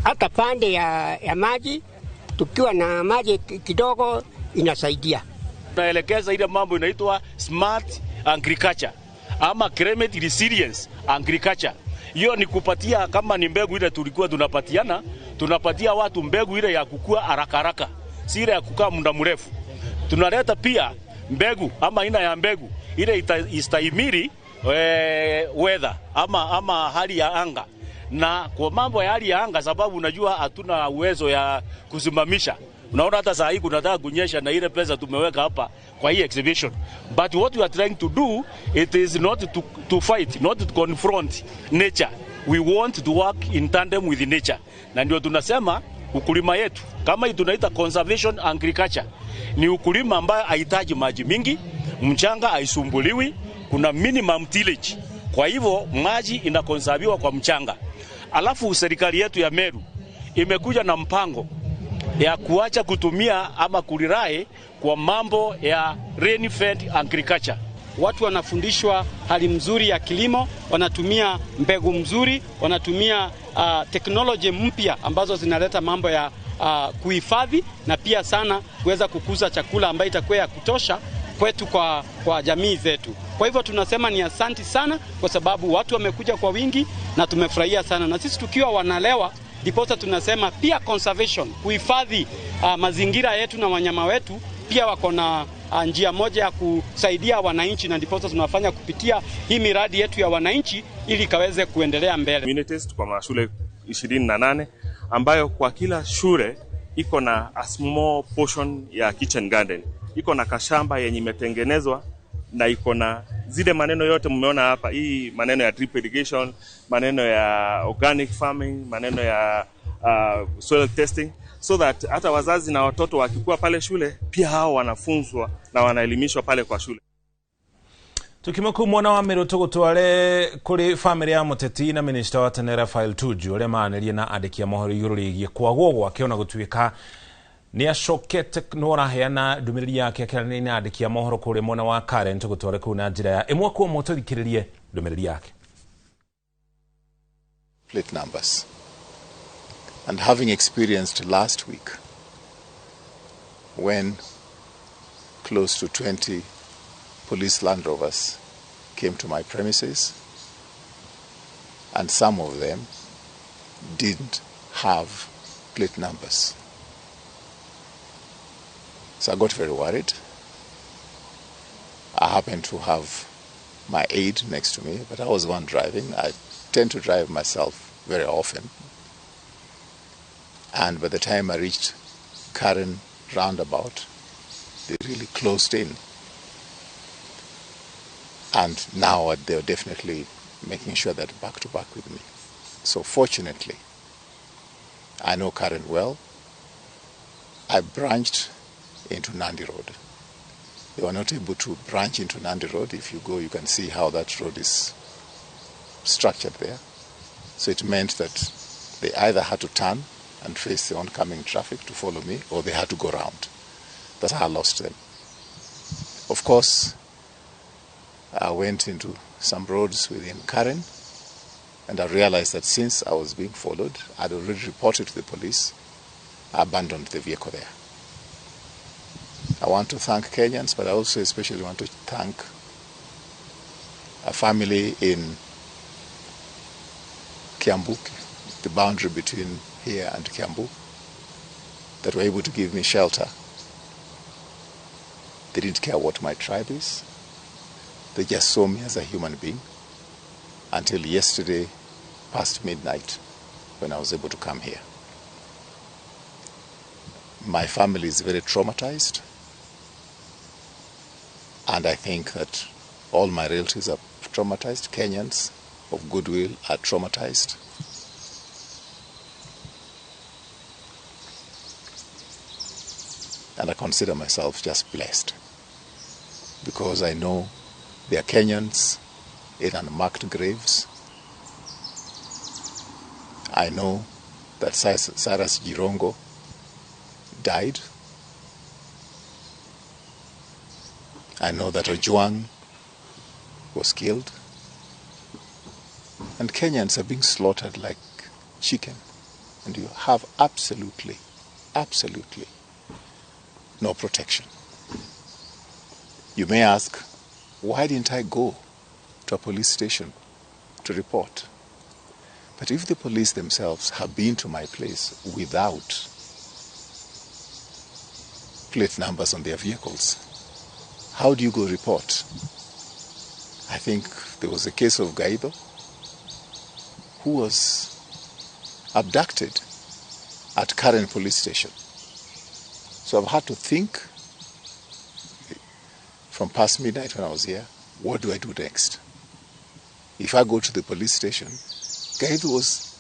hata pande ya maji, tukiwa na maji kidogo inasaidia. Tunaelekeza ile mambo inaitwa smart agriculture ama climate resilience agriculture. Hiyo ni kupatia, kama ni mbegu ile tulikuwa tunapatiana, tunapatia watu mbegu ile ya kukua haraka haraka, si ile ya kukaa muda mrefu. Tunaleta pia mbegu ama aina ya mbegu ile istahimili weather ama hali ya anga. Na kwa mambo ya hali ya anga, sababu unajua hatuna uwezo ya kusimamisha. Unaona hata saa hii kunataka kunyesha na ile pesa tumeweka hapa kwa hii exhibition. But what we are trying to do, it is not to fight, not to confront nature. We want to work in tandem with nature. Na ndio tunasema ukulima yetu, kama hii tunaita conservation agriculture, ni ukulima ambayo haihitaji maji mingi, mchanga haisumbuliwi, kuna minimum tillage. Kwa hivyo maji inakonserviwa kwa mchanga. Alafu serikali yetu ya Meru imekuja na mpango ya kuacha kutumia ama kulirai kwa mambo ya rain fed agriculture. Watu wanafundishwa hali mzuri ya kilimo, wanatumia mbegu mzuri, wanatumia teknoloji mpya ambazo zinaleta mambo ya kuhifadhi na pia sana kuweza kukuza chakula ambayo itakuwa ya kutosha kwetu kwa jamii zetu. Kwa hivyo tunasema ni asanti sana kwa sababu watu wamekuja kwa wingi na tumefurahia sana. Na sisi tukiwa wanalewa ndiposa tunasema pia conservation, kuhifadhi mazingira yetu na wanyama wetu, pia wako na njia moja ya kusaidia wananchi, na ndiposa tunafanya kupitia hii miradi yetu ya wananchi ili kaweze kuendelea mbele. Communities kwa mashule 28 ambayo kwa kila shule iko na a small portion ya kitchen garden, iko na kashamba yenye imetengenezwa na iko na zile maneno yote mmeona hapa, hii maneno ya drip irrigation, maneno ya organic farming, maneno ya soil testing, so that hata wazazi na watoto wakikuwa pale shule pia hao wanafunzwa na wanaelimishwa pale kwa shule. Tukimaku mwana wa Meru tugutware kuri family ya muteti na minister wa tene Raphael Tuju uria maanirie na andiki a mohoro iguru rigie kwagwo gwake ona gutuika ni acokete no araheana ndumiriri yake akĩaranĩria na andĩki a mohoro kũrĩa mwena wa Karen. Tũgũtware kũu na njĩra ya ĩmwe kwa ĩmwe tũthikĩrĩrie ndũmĩrĩri yake. Plate numbers. And having experienced last week when close to 20 police Land Rovers came to my premises, and some of them didn't have plate numbers. So I got very worried. I happened to have my aide next to me, but I was the one driving. I tend to drive myself very often. And by the time I reached Karen roundabout, they really closed in. And now they're definitely making sure that back to back with me. So fortunately, I know Karen well. I branched into Nandi Road. They were not able to branch into Nandi Road. If you go, you can see how that road is structured there. So it meant that they either had to turn and face the oncoming traffic to follow me, or they had to go round. That's how I lost them. Of course, I went into some roads within Karen, and I realized that since I was being followed, I'd already reported to the police. I abandoned the vehicle there. I want to thank Kenyans, but I also especially want to thank a family in Kiambu, the boundary between here and Kiambu, that were able to give me shelter. They didn't care what my tribe is. They just saw me as a human being until yesterday past midnight when I was able to come here. My family is very traumatized, and I think that all my relatives are traumatized. Kenyans of goodwill are traumatized. And I consider myself just blessed because I know there are Kenyans in unmarked graves. I know that Cyrus Jirongo died. I know that Ojwang was killed. And Kenyans are being slaughtered like chicken. And you have absolutely, absolutely no protection. You may ask, why didn't I go to a police station to report? But if the police themselves have been to my place without plate numbers on their vehicles, how do you go report? I think there was a case of Gaido who was abducted at Karen police station. So I've had to think from past midnight when I was here, what do I do next? If I go to the police station, Gaido was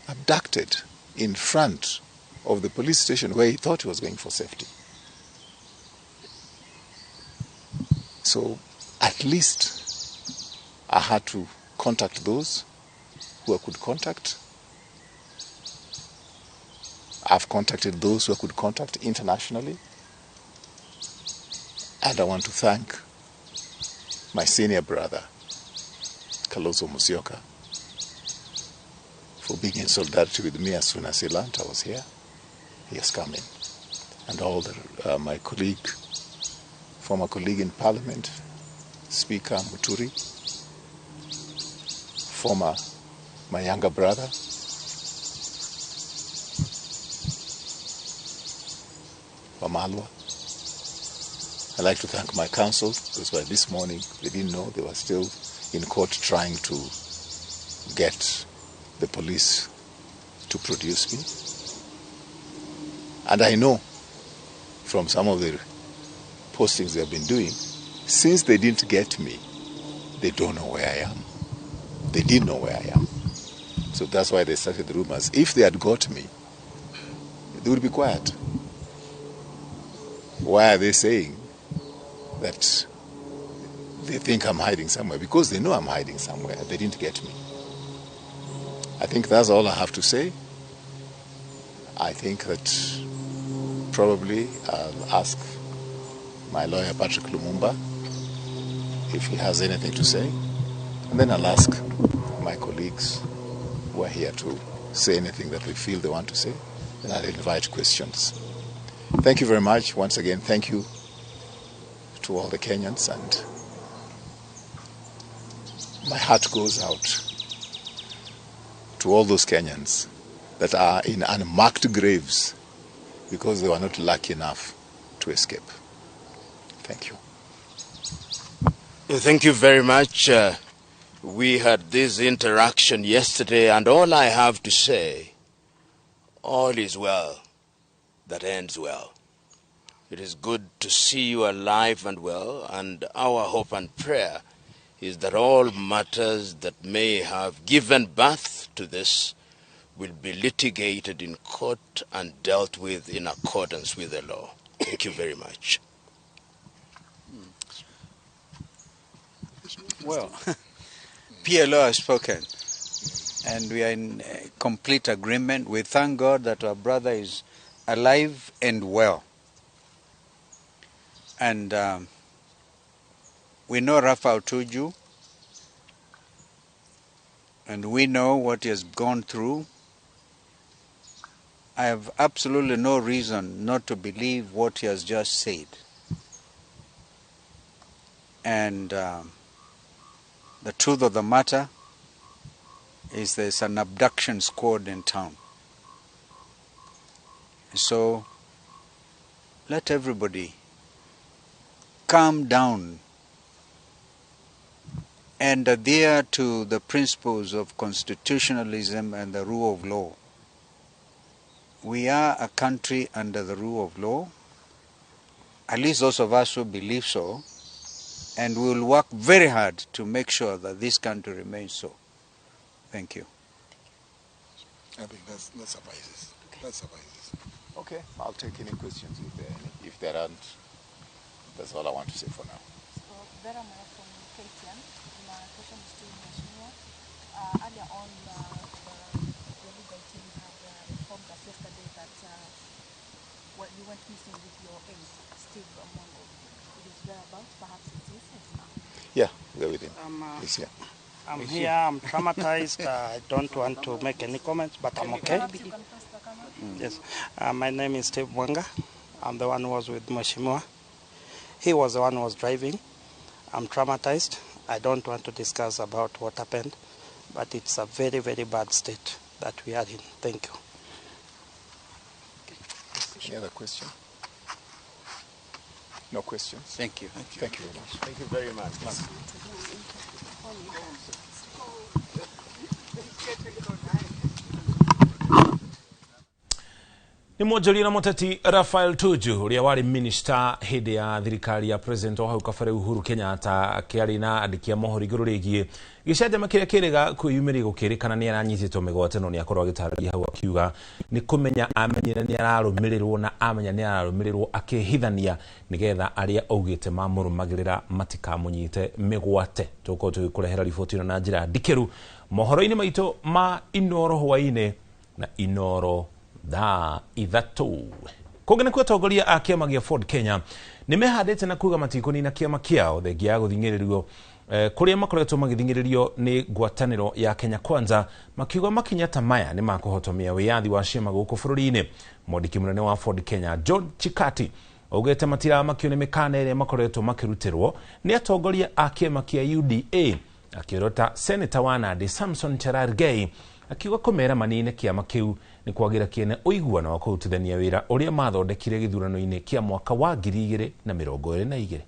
abducted in front of the police station where he thought he was going for safety. So at least I had to contact those who I could contact. I've contacted those who I could contact internationally. And I want to thank my senior brother, Kalonzo Musyoka, for being in solidarity with me as soon as he learned I was here. He has come in. And all the, my colleague, former colleague in Parliament, Speaker Muturi, former, my younger brother, Wamalwa. I'd like to thank my counsel, because by this morning they didn't know, they were still in court trying to get the police to produce me. And I know from some of the postings they have been doing, since they didn't get me, they don't know where I am. They didn't know where I am. So that's why they started the rumors. If they had got me, they would be quiet. Why are they saying that they think I'm hiding somewhere? Because they know I'm hiding somewhere. They didn't get me. I think that's all I have to say. I think that probably I'll ask my lawyer, Patrick Lumumba, if he has anything to say. And then I'll ask my colleagues who are here to say anything that they feel they want to say. And I'll invite questions. Thank you very much. Once again, thank you to all the Kenyans, and my heart goes out to all those Kenyans that are in unmarked graves because they were not lucky enough to escape. Thank you. Thank you very much. We had this interaction yesterday, and all I have to say, all is well that ends well. It is good to see you alive and well, and our hope and prayer is that all matters that may have given birth to this will be litigated in court and dealt with in accordance with the law. Thank you very much. Well, PLO has spoken, and we are in complete agreement. We thank God that our brother is alive and well. And We know Raphael Tuju, and we know what he has gone through. I have absolutely no reason not to believe what he has just said. And the truth of the matter is there's an abduction squad in town. So let everybody calm down and adhere to the principles of constitutionalism and the rule of law. We are a country under the rule of law, at least those of us who believe so, and we will work very hard to make sure that this country remains so. Thank you. I think that suffices. Okay. That suffices. Okay, I'll take any questions if there are any. If there aren't, that's all I want to say for now. So, Vera Maya from KTN. My question is to Mheshimiwa. Earlier on, the legal team had informed us yesterday that you went missing with your aide, Steve Mongo. His whereabouts, perhaps it is now. Yeah, we're with him. He's here. I'm here, I'm traumatized. I don't want to make any comments, but I'm okay. Yes. My name is Steve Mwanga. I'm the one who was with Mheshimiwa. He was the one who was driving. I'm traumatized. I don't want to discuss about what happened, but it's a very, very bad state that we are in. Thank you. Any other question? No questions? Thank you. Thank you. Thank you very much. Thank you very much. Nĩ mwonjoria na mũteti Raphael Tuju ũrĩa warĩ minista hĩndĩ ya thirikari ya president wa hau kabere Uhuru Kenyatta akĩaria na andĩki a mohoro igũrũ rĩgiĩ gĩcanjama kĩrĩa kĩrĩga kwĩyumĩria gũkĩrĩkana nĩ aranyitĩtwo mĩgwate no nĩ akorwo agĩtarĩria hau akiuga nĩ kũmenya amenyire nĩ ararũmĩrĩrwo na amenya nĩ ararũmĩrĩrwo akĩhithania nĩgetha arĩa augĩte mamũrũmagĩrĩra matikamũnyite mĩgwate. Tũgũkorwo tũgĩkũrehera riboti ĩno na njĩra ndikĩru mohoro-inĩ maitũ ma Inoro hwaĩ-inĩ na Inoro thaa 3. Kũngĩ nĩkuo atongoria a kĩama gĩa Ford Kenya nĩ mehandĩte na kuga matikũnina kĩama kĩao thengia ya gũthing'ĩrĩrio kũrĩa makoretwo magĩthing'ĩrĩrio nĩ ngwatanĩro ya Kenya Kwanza, makiuga makinya ta maya nĩ makũhotomia wĩyathi wa ciama gũkũ bũrũri-inĩ. Mwandĩki mũnene wa Ford Kenya John Chikati augĩte matiramakio nĩ mĩkana ĩrĩa makoretwo makĩrutĩrwo nĩ atongoria a kĩama kĩa UDA, akĩorota Senator wa Nandi Samson Cherargei akiuga kũmera manine kĩama kĩu nĩ kwagĩra kĩene ũiguano wa kũrutithania wĩra ũrĩa mathondekire gĩthurano-inĩ kĩa mwaka wa 2022.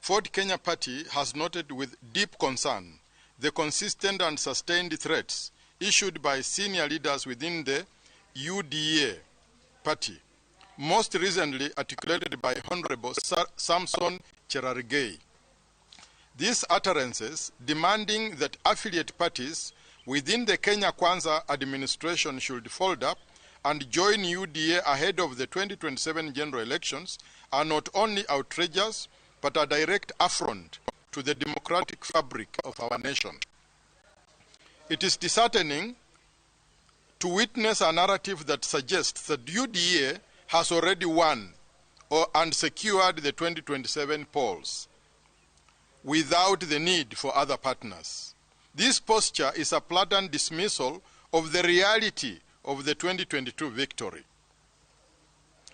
Ford Kenya Party has noted with deep concern the consistent and sustained threats issued by senior leaders within the UDA party, most recently articulated by Honorable Samson Cherargei. These utterances demanding that affiliate parties within the Kenya Kwanza administration should fold up and join UDA ahead of the 2027 general elections are not only outrageous, but a direct affront to the democratic fabric of our nation. It is disheartening to witness a narrative that suggests that UDA has already won and secured the 2027 polls without the need for other partners. This posture is a blatant dismissal of the reality of the 2022 victory.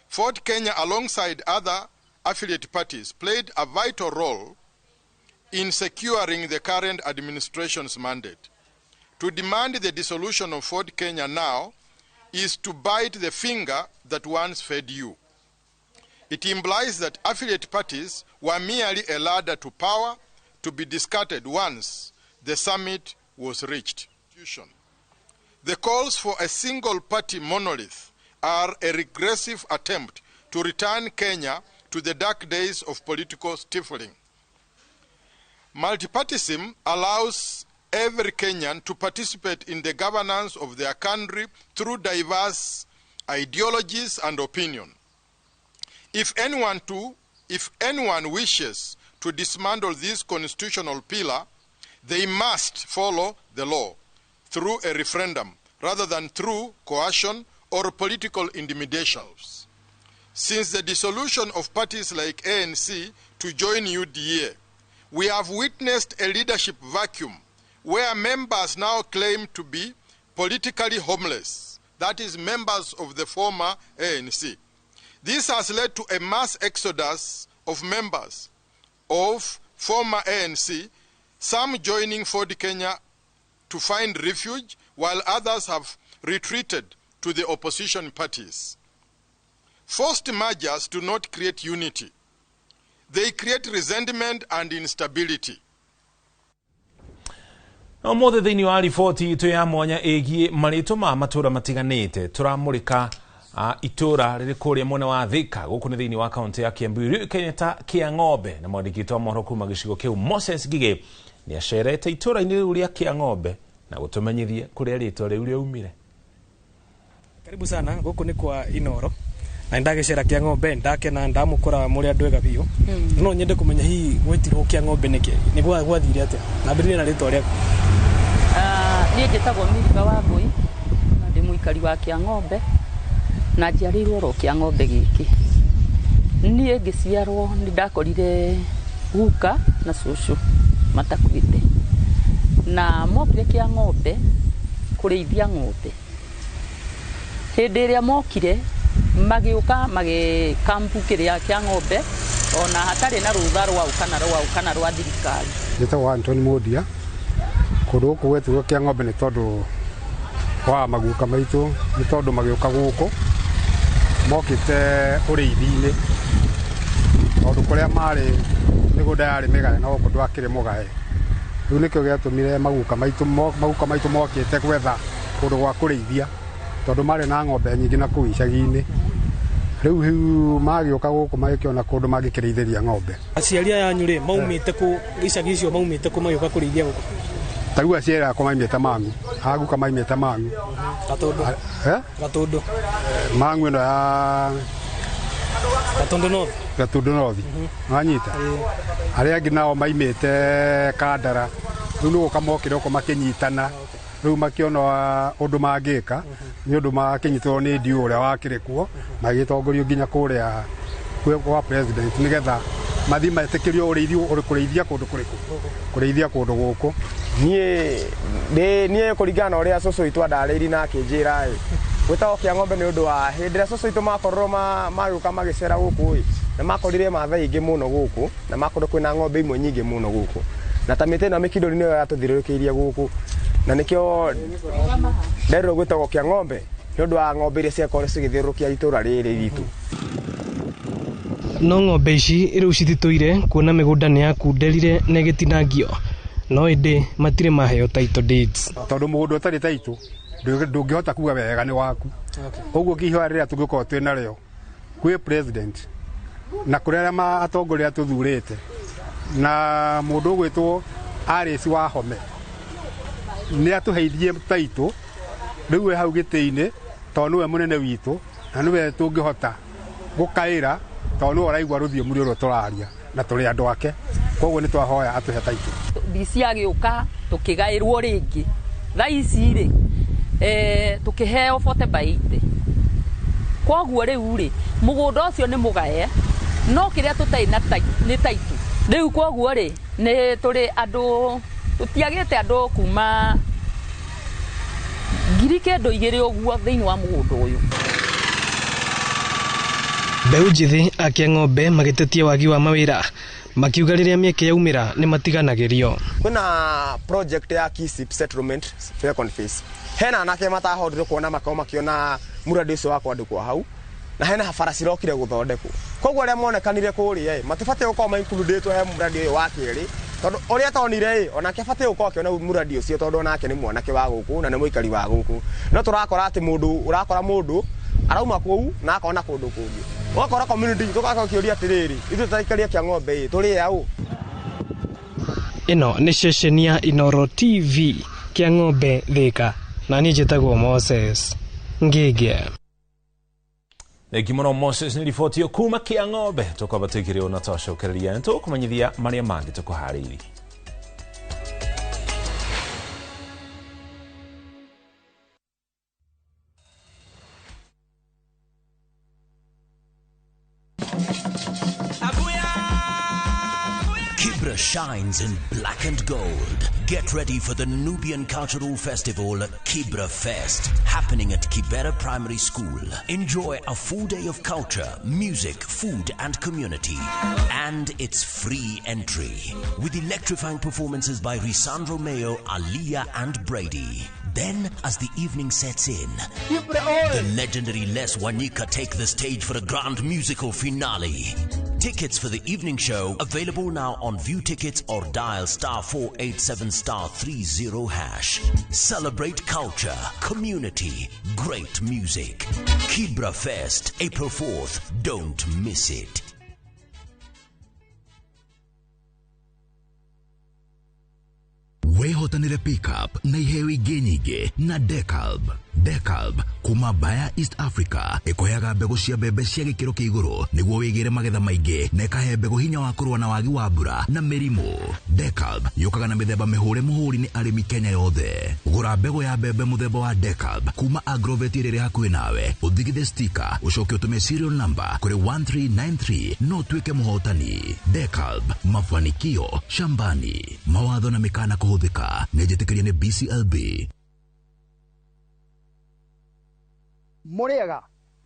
Ford Kenya, alongside other affiliate parties, played a vital role in securing the current administration's mandate. To demand the dissolution of Ford Kenya now is to bite the finger that once fed you. It implies that affiliate parties were merely a ladder to power to be discarded once the summit was reached. The calls for a single party monolith are a regressive attempt to return Kenya to the dark days of political stifling. Multipartism allows every Kenyan to participate in the governance of their country through diverse ideologies and opinion. If anyone wishes to dismantle this constitutional pillar, they must follow the law through a referendum rather than through coercion or political intimidations. Since the dissolution of parties like ANC to join UDA, we have witnessed a leadership vacuum where members now claim to be politically homeless, that is, members of the former ANC. This has led to a mass exodus of members of former ANC, some joining Ford Kenya to find refuge, while others have retreated to the opposition parties. Forced mergers do not create unity. They create resentment and instability. Ũmũthĩ thĩinĩ wa riboti itũ ya mwanya ĩgiĩ marĩtwa ma matũra matiganĩte tũramũrĩka itũra rĩrĩ kũrĩa mwena wa Thika gũkũ nĩ thĩinĩ wa kaũntĩ ya Kiambu rĩũĩkaine ta Kĩang'ombe na mwandĩki witũ wa mohoro kuma gĩcigo kĩu Moses Ngigĩ nĩ acerete itũra-inĩ rĩu rĩa Kĩang'ombe na gũtũmenyithia kũrĩa rĩtwa rĩu rĩaumire. Karibu sana gũkũ nĩ kwa Inoro na ndagĩcera Kĩang'ombe ndakena ndamũkora mũrĩ andũ ega biũ. No nyende kũmenya hihi gwetirwo Kĩang'ombe nĩkĩ nĩ gwathire atĩa na mbĩrĩria na rĩtwa rĩaku. Niĩ njĩtagwo Miriba wa Ngũi na ndĩ mũikari wa Kĩang'ombe na njiarĩirwo oro Kĩang'ombe gĩkĩ. Niĩ ngĩciarwo nĩ ndakorire guka na cũcũ matakuĩte na mokire Kĩang'ombe kũrĩithia ng'ombe. Hĩndĩ ĩrĩa mokire magĩũka magĩkampu kĩrĩa Kĩang'ombe ona hatarĩ na rũtha rwao kana rwao kana rwa thirikari. Njĩtagwo Anthony Modia. Kũndũ gũkũ gwetirwo Kĩang'ombe nĩ tondũ wa maguka maitũ, nĩ tondũ magĩũka gũkũ mokĩte ũrĩithi-inĩ, tondũ kũrĩa marĩ mĩgũnda yarĩ mĩgae na gũkũ ndwakĩrĩ mũgae. Rĩu nĩkĩo gĩatũmire maguka maitũ mokĩte gwetha kũndũ gwa kũrĩithia, tondũ marĩ na ng'ombe nyingĩ na kũu icagi-inĩ. Rĩu magĩũka gũkũ magĩkĩona kũndũ mangĩkĩrĩithĩria ng'ombe. Aciari aya anyu rĩ maumĩte kũ icagi icio maumĩte kũ magĩũka kũrĩithia gũkũ? Ta rĩu aciari akwa maimĩte Mang'u, aguka maimĩte Mang'u. Gatũndũ. Gatũndũ. Mang'u ĩno ya Gatũndũ North. Gatũndũ North. Wanyita. Arĩa angĩ nao maimĩte Kandara. Rĩu nĩ gũka mokire gũkũ makĩnyitana. Rĩu makĩona ũndũ mangĩka nĩ ũndũ makĩnyitwo nĩ ndiũ ũrĩa wakĩrĩ kuo magĩtongorio nginya kũrĩa kwa president nĩgetha mathiĩ metĩkĩrio ũrĩithi kũrĩithia kũndũ kũrĩkũ kũrĩithia kũndũ gũkũ. Niĩ kũringana na ũrĩa cũcũ witũ andarĩirie na akĩnjĩra ĩ gwĩtagwo Kĩang'ombe nĩ ũndũ wa hĩndĩ ĩrĩa cũcũ witũ makorirwo magĩũka magĩcera gũkũ ĩ na makorire Maathai aingĩ mũno gũkũ na makorwo kwĩna ng'ombe imwe nyingĩ mũno gũkũ na ta mĩtĩ ĩno mĩkindũri nĩyo yatũthiũrũrũkĩirie gũkũ na nĩkĩo nderirwo gwĩtagwo Kĩang'ombe nĩ ũndũ wa ng'ombe iria ciakorwo cigĩthiũrũrũkia itũra rĩrĩ ritũ. No ng'ombe ici rĩu cititũire kuona mĩgũnda nĩ yakunderire na ĩgĩtinangio no ĩndĩ matirĩ maheo title deeds. Tondũ mũgũnda ũtarĩ title ndũngĩhota kuga wega nĩ waku. Ũguo kĩhoya rĩrĩa tũngĩkorwo twĩ narĩo kwĩ president na kũrĩ arĩa atongoria tũthurĩte na mũndũ ũgwĩtwo Alice Wahome nĩ atũheithie title rĩu we hau gĩtĩ-inĩ tondũ nĩwe mũnene witũ na nĩwe tũngĩhota gũkaĩra tondũ nĩwe ũraigua rũthiomi rũrũ tũraria na tũrĩ andũ ake, koguo nĩ twahoya atũhe title. DC agĩũka tũkĩgaĩrwo rĩngĩ thaa ici rĩ tũkĩheo 40 by 80. Koguo rĩu rĩ mũgũnda ũcio nĩ mũgae no kĩrĩa tũtarĩ na nĩ title. Rĩu koguo rĩ nĩ tũrĩ andũ tũtiagĩte andũ kuma 2,000 ũguo thĩinĩ wa mũgũnda ũyũ. Mbeũ njĩthĩ a Kĩang'ombe magĩtetia wagi wa mawĩra makiuga rĩrĩa mĩeke yaumĩra nĩ matiganagĩrio. Kwĩna project ya KISIP settlement second phase. Hena anake matahotire kuona makao makiona mũradi ũcio wa kwandĩkwo hau na hena bara cirokire gũthondekwo. Koguo arĩa monekanire kũrĩa ĩ matibatiĩ gũkorwo ma included he mũradi ũyũ wa kerĩ tondũ ũrĩa tonire ĩ onake abatiĩ gũkorwo akĩona mũradi ũcio tondũ onake nĩ mwanake wa gũkũ na nĩ mũikari wa gũkũ. No tũrakora atĩ mũndũ ũrakora mũndũ arauma kũu na akona kũndũ kũngĩ. Ũgakora community tũgakorwo kĩũria atĩrĩrĩ ithuĩ tũraikaria Kĩang'ombe ĩ tũrĩ aũ. Ĩno nĩ ceceni ya Inoro TV Kĩang'ombe Thika na niĩ njĩtagwo Moses Ngĩgĩ. Thengi mũno Moses nĩ riboti ĩyo kuma Kĩang'ombe tũkwamba tũikĩrĩrwo na twacokereria nĩ tũkũmenyithia marĩa mangĩ tũkũharĩirie. Culture shines in black and gold. Get ready for the Nubian Cultural Festival, Kibra Fest, happening at Kibera Primary School. Enjoy a full day of culture, music, food, and community. And it's free entry. With electrifying performances by Risandro Mayo, Aliyah, and Brady. Then, as the evening sets in, the legendary Les Wanyika take the stage for a grand musical finale. Tickets for the evening show available now on View Tickets or dial star 487 star 30 hash. Celebrate culture, community, great music. Kibra Fest, April 4th. Don't miss it. Wĩhotanĩre pickup na iheo ingĩ nyingĩ na Decalb. Decalb kuma Bayer East Africa ĩkũheaga mbegũ cia mbembe cia gĩkĩro kĩa igũrũ nĩguo wĩgĩre magetha maingĩ na ĩkahe mbegũ hinya wa kũrũa na wagi wa mbura na mĩrimũ. Decalb yũkaga na mĩthemba mĩhũre mũhũri nĩ arĩmi Kenya yothe. Gũra mbegũ ya mbembe mũthemba wa Decalb kuma Agrovet ĩrĩa ĩrĩ hakuhĩ nawe, ũthigithe stika, ũcoke ũtũme serial number kũrĩ 1393 no ũtuĩke mũhotani. Decalb, mafanikio shambani. Mawatho na mĩkana kũhũthĩka nĩ njĩtĩkĩrie nĩ BCLB. Mũrĩega,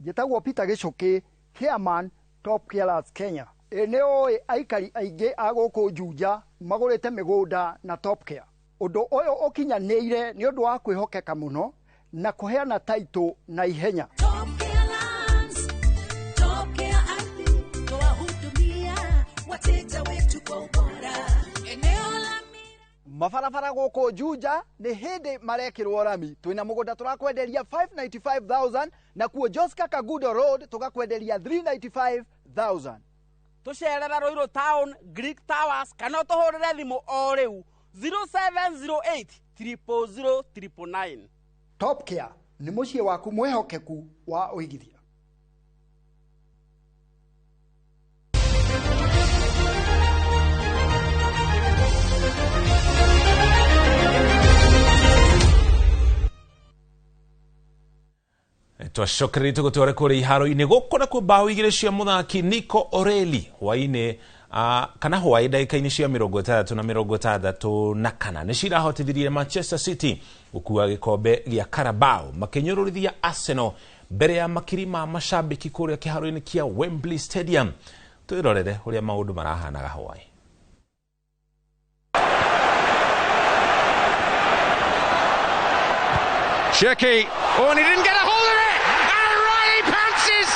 njĩtagwo Peter Gĩcũkĩ, chairman Top Killers Kenya. Ĩ nĩ ũĩ aikari aingĩ a gũkũ Juja magũrĩte mĩgũnda na Top Care. Ũndũ ũyũ ũkinyanĩire nĩ ũndũ wa kwĩhokeka mũno na kũheana taitũ na ihenya. Top Care Ardhi twahudumia wateja wetu kwa ubora. Eneo la Mabarabara gũkũ Juja nĩ hĩndĩ marekĩrwo rami. Twĩna mũgũnda tũrakwenderia 595,000 na kuo Joska Kagudo Road tũgakwenderia 395,000. Tũcerere Ruiru Town, Greek Towers kana ũtũhũrĩre thimũ o rĩu 0708 000 999. Top Care nĩ mũciĩ waku mwĩhokeku wa ũigithia. Twacokereria tũgũtware kũrĩa iharo-inĩ gũkũ nakuo mbaũ igĩrĩ cia mũthaki Nico O'Reilly hwaĩ-inĩ kana hwaĩ ndagĩka-inĩ cia 64 na 64 nĩ cirahotithirie Manchester City gũkua gĩkombe gĩa Carabao makĩnyũrũrithia Arsenal mbere ya makiri ma mashabiki kũrĩa kĩharo-inĩ kĩa Wembley Stadium. Twĩrorere ũrĩa maũndũ marahanaga hwaĩ. Cherki, oh, and he didn't get a hold of it! And O'Reilly pounces!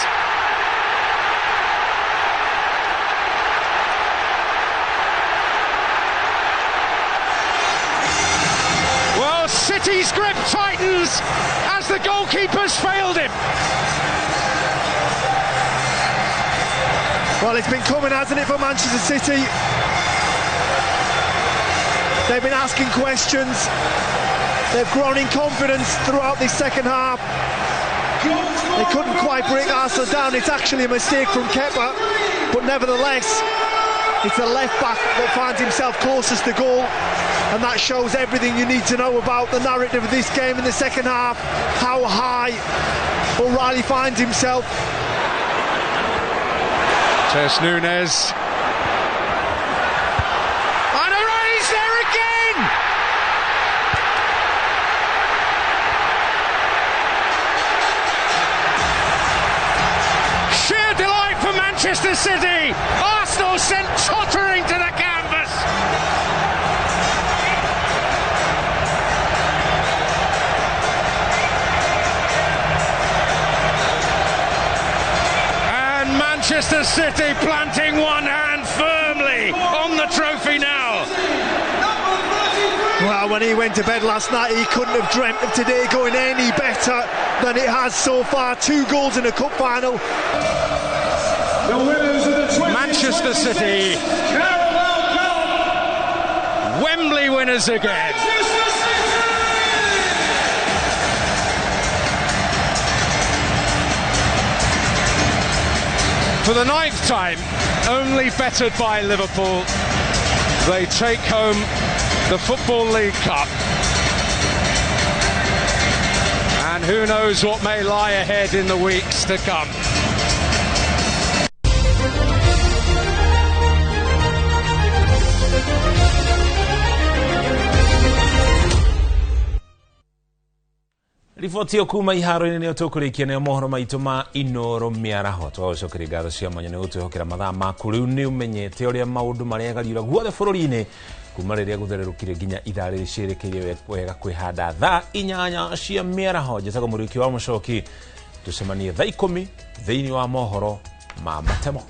Well, City's grip tightens as the goalkeeper's failed him. Well, it's been coming, hasn't it, for Manchester City? They've been asking questions. They've grown in confidence throughout this second half. They couldn't quite break Arsenal down. It's actually a mistake from Kepa, but nevertheless, it's the left back that finds himself closest to goal, and that shows everything you need to know about the narrative of this game in the second half, how high O'Reilly finds himself. Tess Nunes. And O'Reilly's there again! Sheer delight for Manchester City. Arsenal sent tottering to the canvas. And Manchester City planting one hand firmly on the trophy now. Well, when he went to bed last night, he couldn't have dreamt of today going any better than it has so far. 2 goals in a cup final. The winners of the Manchester City, Wembley winners again. For the 9th time, only bettered by Liverpool, they take home the Football League Cup. And who knows what may lie ahead in the weeks to come. Riboti ĩyo kuma iharo-inĩ nĩyo tũkũrĩkia nayo mohoro maitũ ma Inoro mĩaraho. Twagũcokeria ngatho cia mwanya nĩ gũtwĩhokera mathaa maku. Rĩu nĩ ũmenyete ũrĩa maũndũ maregariũra guothe bũrũri-inĩ kuma rĩrĩa gũthererũkire nginya ithaa rĩrĩ ciĩrĩkĩire wega kwĩhanda thaa 8 cia mĩaraho. Njĩtagwo Mũriũki wa Mũcoki, tũcemanie thaa 10 thĩinĩ wa mohoro ma matemo.